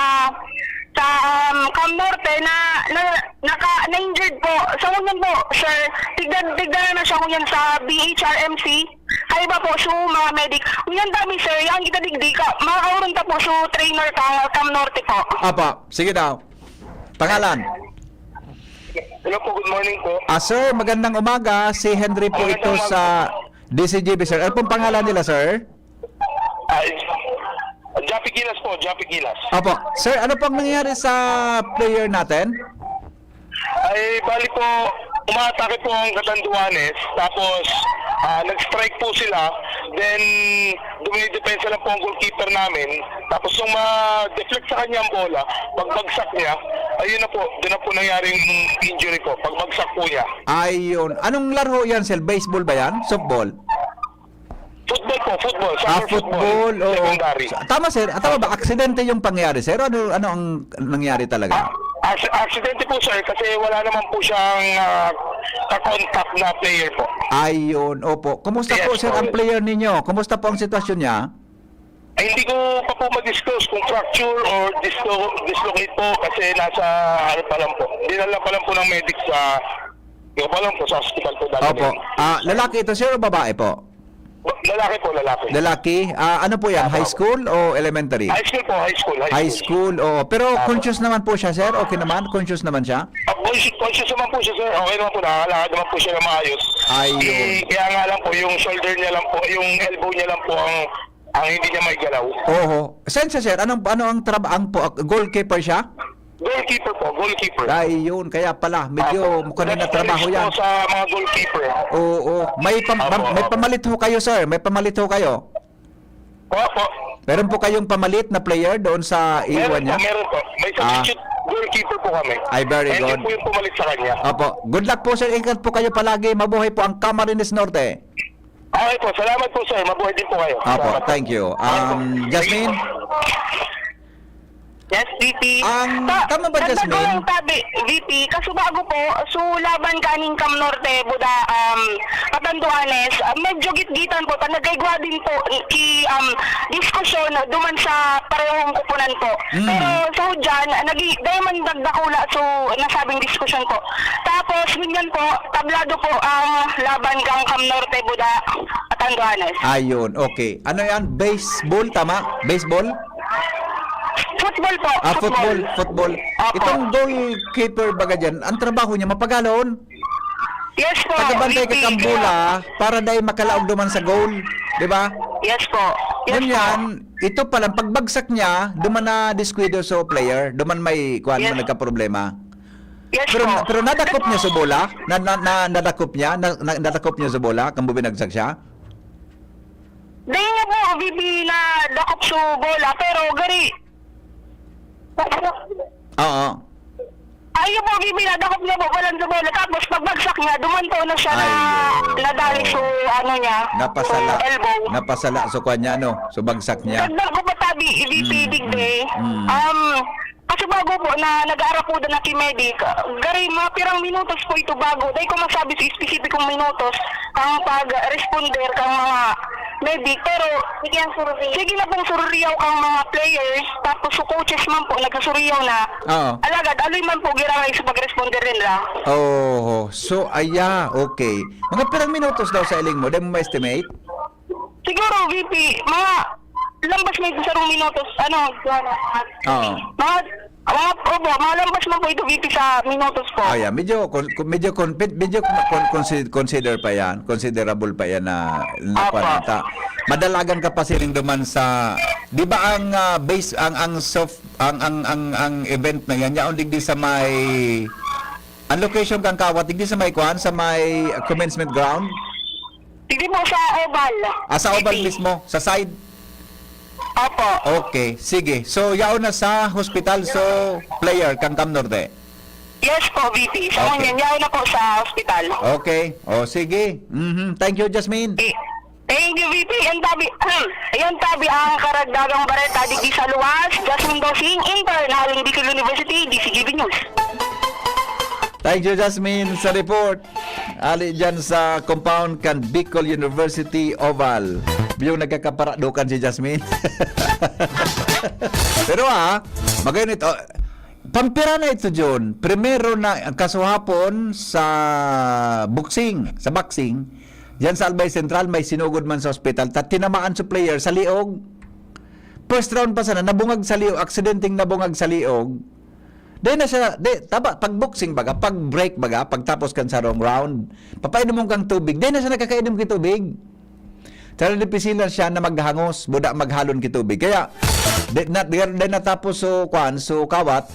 sa, um, Cam Norte na, na, naka, na-injured po. So, ngunyan po, sir, tigdan, tigdan na siya ngunyan sa B H R M C. Kaiba po, so, mga medic. Ngunyan dami, sir, yan kita digdi ka, makakaurong ta po, so, trainer ka, Cam Norte po. Apa, sige daw. Pangalan? Hello po, good morning po. Ah, sir, magandang umaga. Si Henry po Magandang ito umaga sa po. D C G B, sir. Ano pong pangalan nila, sir? Ay, Jappy Gilas po, Jappy Gilas. Opo. Sir, ano pong nangyari sa player natin? Ay, bali po, umaatake po ang Catanduanes, tapos, ah, nag-strike po sila, then dumidepensa lang po ang goalkeeper namin, tapos nung ma-deflect sa kanya ang bola, pagbagsak niya, ayun na po, doon na po nangyaring injury po, pagbagsak po niya. Ayun. Anong laro yan, sir? Baseball ba yan? Softball? Football po, football. Ah, Soccer football, football, oo. Secondary. Sa-, tama, sir. Ah, tama ba? Aksidente yung pangyari, sir? Ano, ano ang nangyari talaga? Ah, as-, aksidente po, sir, kasi wala naman po siyang, ah, ka-contact na player po. Ayun, opo. Kumusta Yes, po, sir, po. ang player ninyo? Kumusta po ang sitwasyon niya? Ay, hindi ko pa po ma-disclose kung fracture or dislo-, dislocate po kasi nasa, ano pa lang po. Dinala pa lang po ng medic sa, hindi ko pa alam kung sa hospital po dadalhin. Opo. Ah, lalaki ito, sir, o babae po? Lalaki po, lalaki. Lalaki? Ah, ano po yan? Opo. High school o elementary? High school po, high school, high High school. school, oo. Pero Opo. conscious naman po siya, sir? Okay naman? Conscious naman siya? Ah, Conscious, conscious naman po siya, sir. Okay naman po, nakakalakad naman po siya na maayos. Ayun. Eh, kaya nga lang po, yung shoulder niya lang po, yung elbow niya lang po ang, ang hindi niya maigalaw. Oho. Saan siya, sir? Anong, ano ang trab-, ang po, goalkeeper siya? Goalkeeper po, goalkeeper. Ayun, kaya pala, medyo Opo. mukha na Specialist trabaho po yan. sa mga goalkeeper. Oo, may pam-, Opo, may opo. pamalit ho kayo, sir. May pamalit ho kayo. Opo. Meron po kayong pamalit na player doon sa Meron iwan po, niya? meron po. May Ah. substitute goalkeeper po kami. Ay, very And good. yun po yung pumalit sa kanya. Opo. Good luck po, sir. Ingat po kayo palagi. Mabuhay po ang Camarines Norte. Okay po. Salamat po, sir. Mabuhay din po kayo. Opo, Salamat. thank you. Um, Thank you Jasmine? po. Yes, V P. Ang, Sa, tama ba, sa Jasmine? Dagulong tabi, V P, kaso bago po, so laban kaning Cam Norte, Buda, um, Catanduanes, ah, medyo gitgitan po, ta nagkaigwa din po ki, um, diskusyon duman sa parehong kupunan po. Mm. Pero sa hudyan, nagi-, dahil man nagdakula, so nasabing diskusyon po. Tapos, ngunyan po, tablado po ang laban kang Cam Norte, Buda, Catanduanes. Ayun, okay. Ano yan? Baseball, tama? Baseball? Football po. Ah, football, football. Opo. Itong goalkeeper baga dyan, ang trabaho niya, mapagalon? Yes po, Tagabantay ka V P, kang bola para dai makalaog duman sa goal, di ba? Yes po. Yes po. Ngunyan, ito palang pagbagsak niya, duman na diskuido sa player, duman may kuwan Yes. na nagkaproblema. Yes Pero, po. pero nadakop niya sa bola? Na, na, na, nadakop niya? Na, na, nadakop niya sa bola? Kung binagsak siya? Dai niya po, V P, nadakop sa bola, pero gari. Oo. Ayun po, V P, nadakop niya po, walang sa bola. Tapos pagbagsak niya, dumanto na siya na Ayun. nadali Oo. sa ano niya, Napasala. sa elbow. Napasala sa kwan niya, ano, sa bagsak niya. Dagdag ko pa tabi, V P, Mm, digdi. mm, mm. Um, Kasi bago po na nag-aarapudan na ki medic, gari mga pirang minutos po ito bago. Dai ko masabi sa espesipikong minutos ang pag-responder kang mga medic. Pero sige na pong sururiyaw kang mga players, tapos sa coaches man po, nagsusuriyaw na. Oo. Alagad, aloy man po, girangay sa pag-responder nila. Oho. So, aya, okay. Mga pirang minutos daw sa iling mo, dai mo ma-estimate? Siguro, V P, mga lampas na ito sarong minutos, ano, Oo. mga, mga, opo, mga lampas man po ito, V P, sa minutos po. Oh, yeah. Medyo, con-, con-, medyo, con-, medyo con-, con-, consi-, consider pa yan. Considerable pa yan na, na Opo. kwarenta. Madalagan ka pa siring duman sa, di ba ang, ah, base, ang, ang soft, ang, ang, ang, ang event na yan, yaon digdi sa may, ang location kang kawat, digdi sa may kwan, sa may commencement ground? Hindi po, sa oval. Ah, sa oval V P. mismo, sa side? Opo. Okay, sige. So, yaon na sa hospital, so player kang Cam Norte? Yes po, V P. Sa Okay. ngunyan, yaon na po sa hospital. Okay. O, sige. Mhm. Thank you, Jasmine. Eh, thank you, V P. Yan tabi, yan tabi ang karagdagang bareta digdi sa luwas. Jasmine Dosing, intern, Haling Bicol University, D C G B News. Thank you, Jasmine, sa report. Ali dyan sa compound kan Bicol University Oval. Yung nagkakaparadukan si Jasmine. Pero ah, magayon ito. Pampira na ito, John. Primero na ang kasuhapon sa boxing, sa boxing. Diyan sa Albay Central, may sinugod man sa ospital. Ta tinamaan sa player sa liog. First round pa sana, nabungag sa liog, aksidenteng nabungag sa liog. Di na siya, di, taba, pag boxing baga, pag break baga, pagtapos kan sarong round, papainomon kang tubig. Di na siya nakakainom ki tubig. Talagang dipisilan siya na maghangos, buda maghalon ki tubig. Kaya, di, na, di, di natapos so, kwan, so kawat,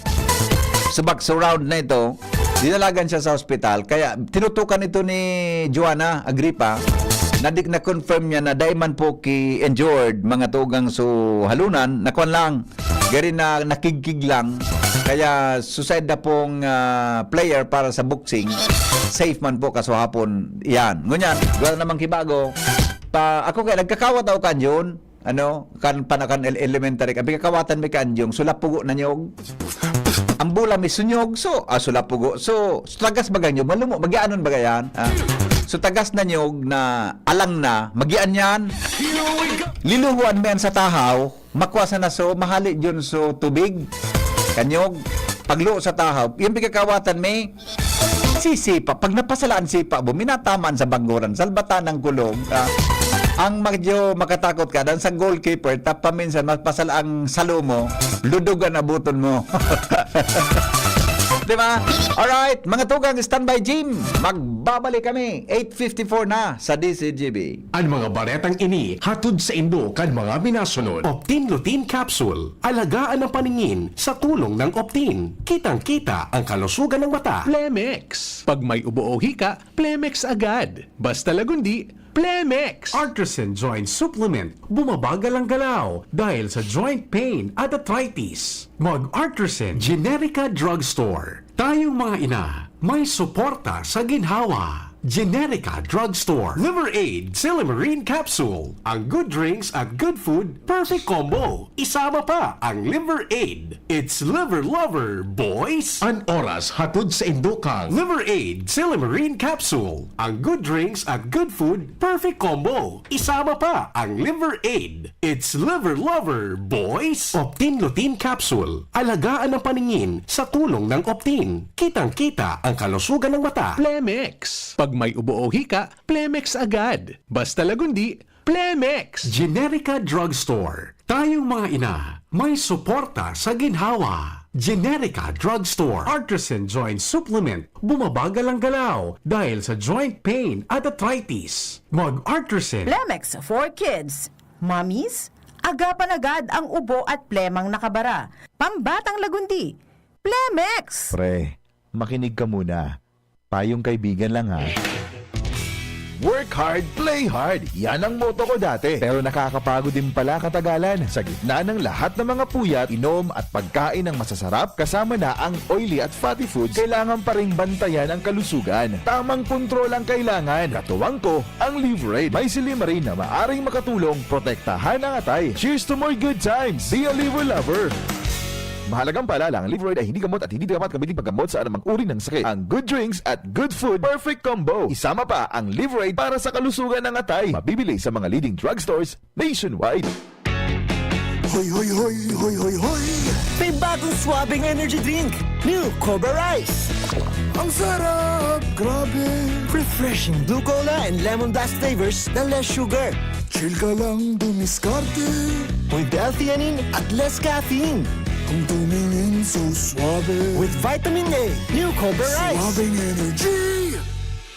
subak so round na ito, dinalagan siya sa ospital. Kaya, tinutukan ito ni Joanna Agripa, na di, na-confirm niya na dai man po ki injured, mga tugang so halunan, na kwan lang, gari na nakigkig lang. Kaya suicide na pong, ah, player para sa boxing. Safe man po kasuhapon. Yan. Ngunyan, wala namang kibago. Pa, ako kaya nagkakawat ako kanyon. Ano? Kan panakan el-, elementary. Ang pagkakawatan may kanjong. Sulapugo na nyog. Ang bola may sunyog. So, ah, sulapugo. So, so tagas baga nyog. Malumo. Magyaanon baga yan. Ah. So, tagas na nyog na alang na. Magyaan yan. Liluhuan mo yan sa tahaw. Makwa sana so, mahali dyan so tubig. Kanyog, pagluo sa tahaw, yung pagkakawatan may sisipa. Pag napasalaan sipa mo, minatamaan sa bangguran, salbatan ng kulog. Ah, ang medyo makatakot ka, dan sa goalkeeper, tap paminsan, mapasal ang salo mo, ludog ang abuton mo. Di ba? Alright, mga tugang, standby, Jim. Magbabalik kami, eight fifty-four na sa D Z G B. An mga baretang ini hatod saindo kan mga minasunod: Optin Lutein Capsule, alagaan ang paningin sa tulong ng Optin. Kitang-kita ang kalusugan ng mata. Plemex. Pag may ubo o hika, Plemex agad. Basta Lagundi, Plemex. Artisan Joint Supplement, bumabagal ang galaw dahil sa joint pain at arthritis. Mag Artisan, Generica Drugstore. Tayong mga ina, may suporta sa ginhawa. Generica Drugstore. Liver Aid, Silymarin Capsule. Ang good drinks at good food, perfect combo. Isama pa ang Liver Aid. It's Liver Lover, boys! An oras hatod saindo kan Liver Aid, Silymarin Capsule. Ang good drinks at good food, perfect combo. Isama pa ang Liver Aid. It's Liver Lover, boys! Optin Lutein Capsule. Alagaan ang paningin sa tulong ng Optin. Kitang-kita ang kalusugan ng mata. Plemex. Pag may ubo o hika, Plemex agad. Basta Lagundi, Plemex. Generica Drugstore. Tayong mga ina, may suporta sa ginhawa. Generica Drugstore. Artisan Joint Supplement, bumabagal ang galaw dahil sa joint pain at arthritis. Mag Artisan. Plemex for Kids. Mommies, agapan agad ang ubo at plemang nakabara. Pambatang Lagundi, Plemex! Pre, makinig ka muna. Payong kaibigan lang, ha. Work hard, play hard. Yan ang motto ko dati. Pero nakakapagod din pala katagalan. Sa gitna ng lahat ng mga puyat, inom at pagkain ng masasarap, kasama na ang oily at fatty foods, kailangan pa ring bantayan ang kalusugan. Tamang kontrol ang kailangan. Katuwang ko, ang Liveraid. May silymarin na maaring makatulong protektahan ang atay. Cheers to more good times! Be a Liver Lover! Mahalagang paalala, ang Liveraid ay hindi gamot at hindi dapat gamitin paggamot sa anumang uri ng sakit. Ang good drinks at good food, perfect combo. Isama pa ang Liveraid para sa kalusugan ng atay. Mabibili sa mga leading drugstores nationwide. Hoy, hoy, hoy, hoy, hoy, hoy! May bagong swabing energy drink, New Cobra Rise. Ang sarap! Grabe! Refreshing blue cola and lemon blast flavors na less sugar. Chill ka lang dumiskarte. With L-theanine at less caffeine. Ang tumingin so suabe. With vitamin A, New Cobra Rice. Suabing energy!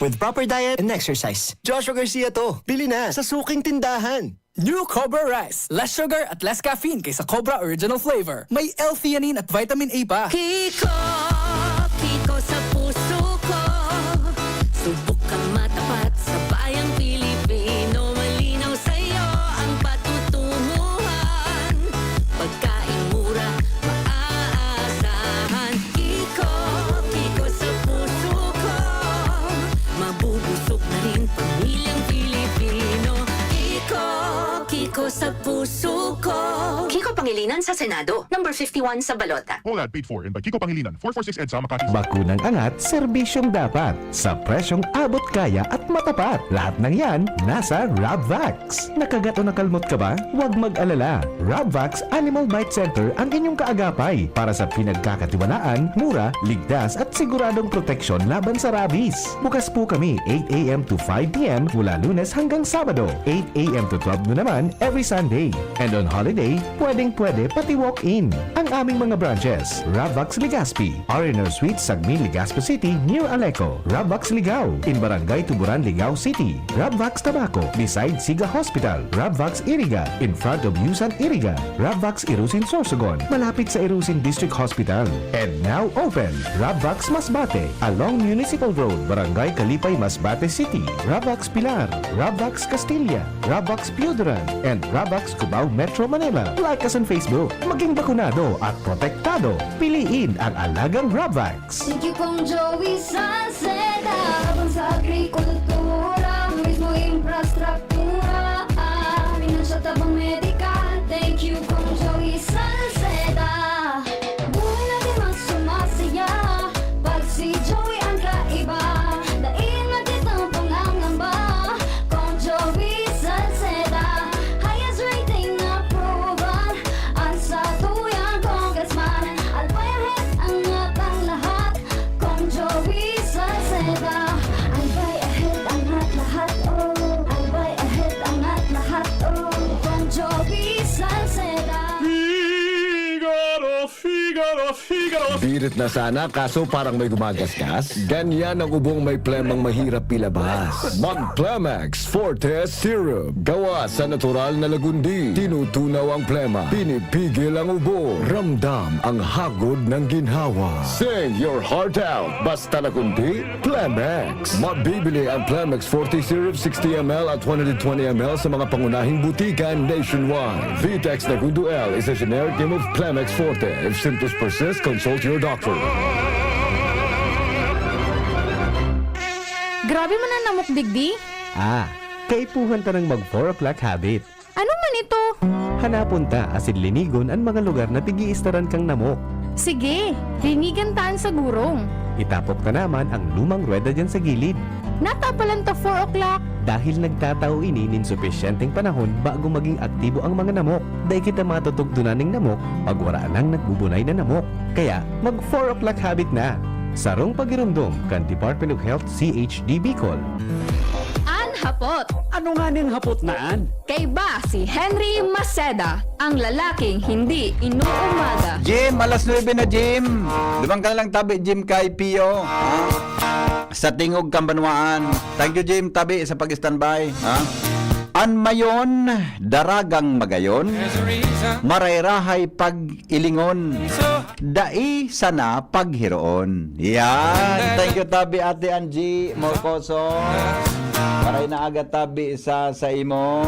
With proper diet and exercise. Joshua Garcia to. Bili na sa suking tindahan. New Cobra Rice. Less sugar at less caffeine kaysa Cobra Original Flavor. May L-theanine at vitamin A pa. Kiko, Kiko sa puso ko. Subok kang matapat sa bayang Pilipino. Malinaw sa'yo ang patutunguhan. Pagkain mura, maaasahan. Kiko, Kiko sa puso ko. Mabubusog na rin pamilyang Pilipino. Kiko, Kiko sa puso ko. Kiko Pangilinan sa Senado, number fifty-one sa balota. All ad paid for and by Kiko Pangilinan, four four six EDSA, Makati. Bakunang angat, serbisyong dapat, sa presyong abot kaya at matapat. Lahat ng yan, nasa Rabvax. Nakagat o nakalmot ka ba? Huwag mag-alala. Rabvax Animal Bite Center ang inyong kaagapay para sa pinagkakatiwalaan, mura, ligtas at siguradong proteksyon laban sa rabies. Bukas po kami eight a m to five p m mula Lunes hanggang Sabado, eight a m to twelve noon naman every Sunday. And on holiday, pwedeng-pwede pati walk-in. Ang aming mga branches, Rabvax Legazpi, R and R Suite, Sagmin, Legazpi City, near Aleco. Rabvax Ligao, in Barangay Tuburan, Ligao City. Rabvax Tabaco, beside Siga Hospital. Rabvax Iriga, in front of Yusan Iriga. Rabvax Irusin Sorsogon, malapit sa Irusin District Hospital. And now open, Rabvax Masbate, along Municipal Road, Barangay Kalipay, Masbate City. Rabvax Pilar, Rabvax Castilla, Rabvax Pioduran, and Rabvax Cubao, Metro Manila. Like us on Facebook. Maging bakunado at protektado. Piliin ang alagang Rabvax. Thank you, Kong Joey Salceda. Habang sa agrikultura, turismo, infrastruktura, ah, pinansyal, tabang medikal. Thank you, Kong Joey Salceda. Buhay natin mas sumasaya pag si Joey ang kaiba. Dai na kitang pangangamba, Kong Joey Salceda. Highest rating na proven, ang satuyang congressman. Albay ahead ang atang lahat, Kong Joey Salceda. Albay ahead. Figaro, Figaro. Birit na sana, kaso parang may gumagasgas. Ganyan ang ubong may plemang mahirap ilabas. Mag Plemex Forte Syrup. Gawa sa natural na lagundi. Tinutunaw ang plema. Pinipigil ang ubo. Ramdam ang hagod ng ginhawa. Sing your heart out. Basta lagundi, Plemex. Mabibili ang Plemex Forte Syrup sixty M L at one hundred twenty M L sa mga pangunahing butika nationwide. Vitex Nagundo L is a generic name of Plemex Forte. If symptoms persist, consult your doctor. Grabe man ang namok digdi. Ah, kaipuhan ta ng mag four o'clock habit. Ano man ito? Hanapon ta asin linigon an mga lugar na pig-iistaran kang namok. Sige, linigan taan sa gurong. Itapok ta naman ang lumang ruweda diyan sa gilid. Natapalan ta four o'clock. Dahil nagtatao ini nin supisyenteng panahon bago maging aktibo ang mga namok. Dai kita matutugtunan ning namok pag wara nang nagbubunay na namok. Kaya, mag four o'clock habit na! Sarong pagiromdom kan Department of Health C H D Bicol. An hapot. Ano nganing hapot na an? Kaiba si Henry Maceda, ang lalaking hindi inuumaga. Jim, alas nuebe na, Jim. Duman ka na lang tabi, Jim, kay Pio. Ha? Sa tingog kan banwaan. Thank you, Jim, tabi sa pag-standby. Ha? An mayon, daragang magayon. Marayrahay pag-ilingon. Dai sana paghiroon. Yan. Thank you, tabi, Ate Angie Morcoso. Maray na aga, tabi, sa, sa imo.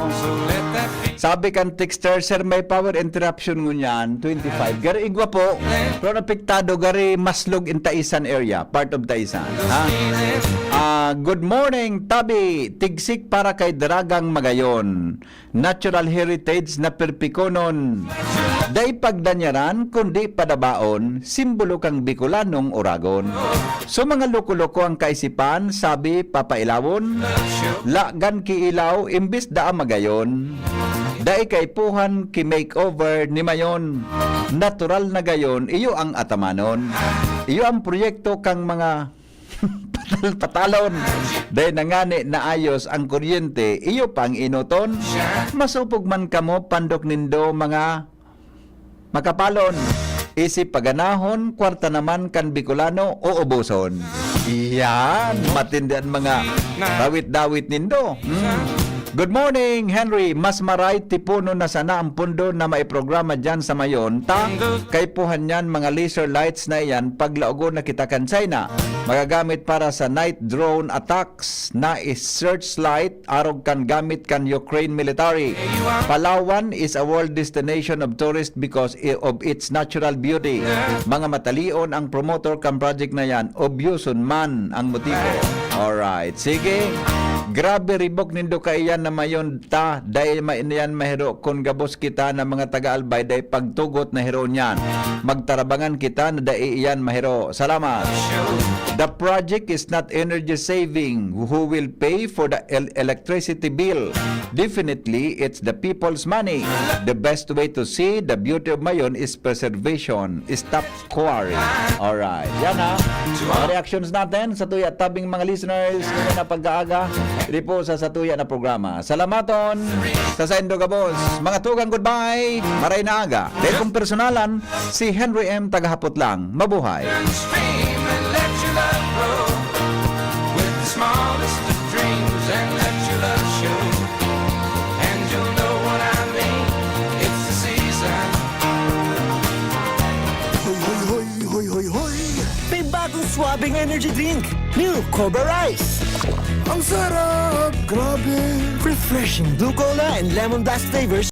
Sabi kan texter, "Sir, may power interruption ngunyan, twenty-five." Gari igwa po, pero apektado, gari maslog in Taisan area, part of Taisan. Ha? Ah, good morning, tabi. Tigsik para kay Daragang Magayon. Natural heritage na perpikonon. Dai pagdanyaran, kundi padabaon, simbolo kan Bicolanong oragon. So, mga loko-loko ang kaisipan, sabi, papailawon. Lagan kiilaw, imbis daa magayon. Dai kaipuhan ki makeover ni mayon. Natural na gayon, iyo ang atamanon. Iyo ang proyekto kang mga patal-patalon. Dai na ngani naayos ang kuryente, iyo pang inoton. Masupog man kamo, pandok nindo, mga makapalon. Isip paganahon, kwarta naman kan Bicolano, uubuson. Iyan, matindi an mga dawit-dawit nindo. Hmm. Good morning, Henry. Mas maray tiponon na sana ang pondo na maiprograma diyan sa Mayon. Ta, kaipuhan niyan, mga laser lights na iyan, paglaogon na kita kan China. Magagamit para sa night drone attacks na is searchlight, arog kan gamit kan Ukraine military. Palawan is a world destination of tourists because i- of its natural beauty. Mga matalion ang promoter kan project na yan, obviously man ang motibo. Alright, sige. Grabe, ribok nindo kaiyan na mayon ta, dai ma-, yan mahiro kun gabos kita na mga taga-Albay, dai pagtugot na hiro niyan. Magtarabangan kita na dai iyan mahiro. Salamat. The project is not energy saving. Who will pay for the el- electricity bill? Definitely, it's the people's money. The best way to see the beauty of Mayon is preservation. Stop quarry. Alright. Yan ha. Mga reactions natin sa tuya tabing mga listeners. Ngayon na pag-aaga. Diri po sa satuya na programa. Salamaton sa saindo gabos. Mga tugang, goodbye. Maray na aga. Dahil kong personalan, si Henry M. Tagahapot lang. Mabuhay. Stream and let your love grow with the smallest of dreams and let your love show. And you'll know what I mean. It's the season. Hoy, hoy, hoy, hoy, hoy, hoy! May bagong swabing energy drink! New Cobra Rice! Ang sarap! Grabe! Refreshing blue cola and lemon blast flavors.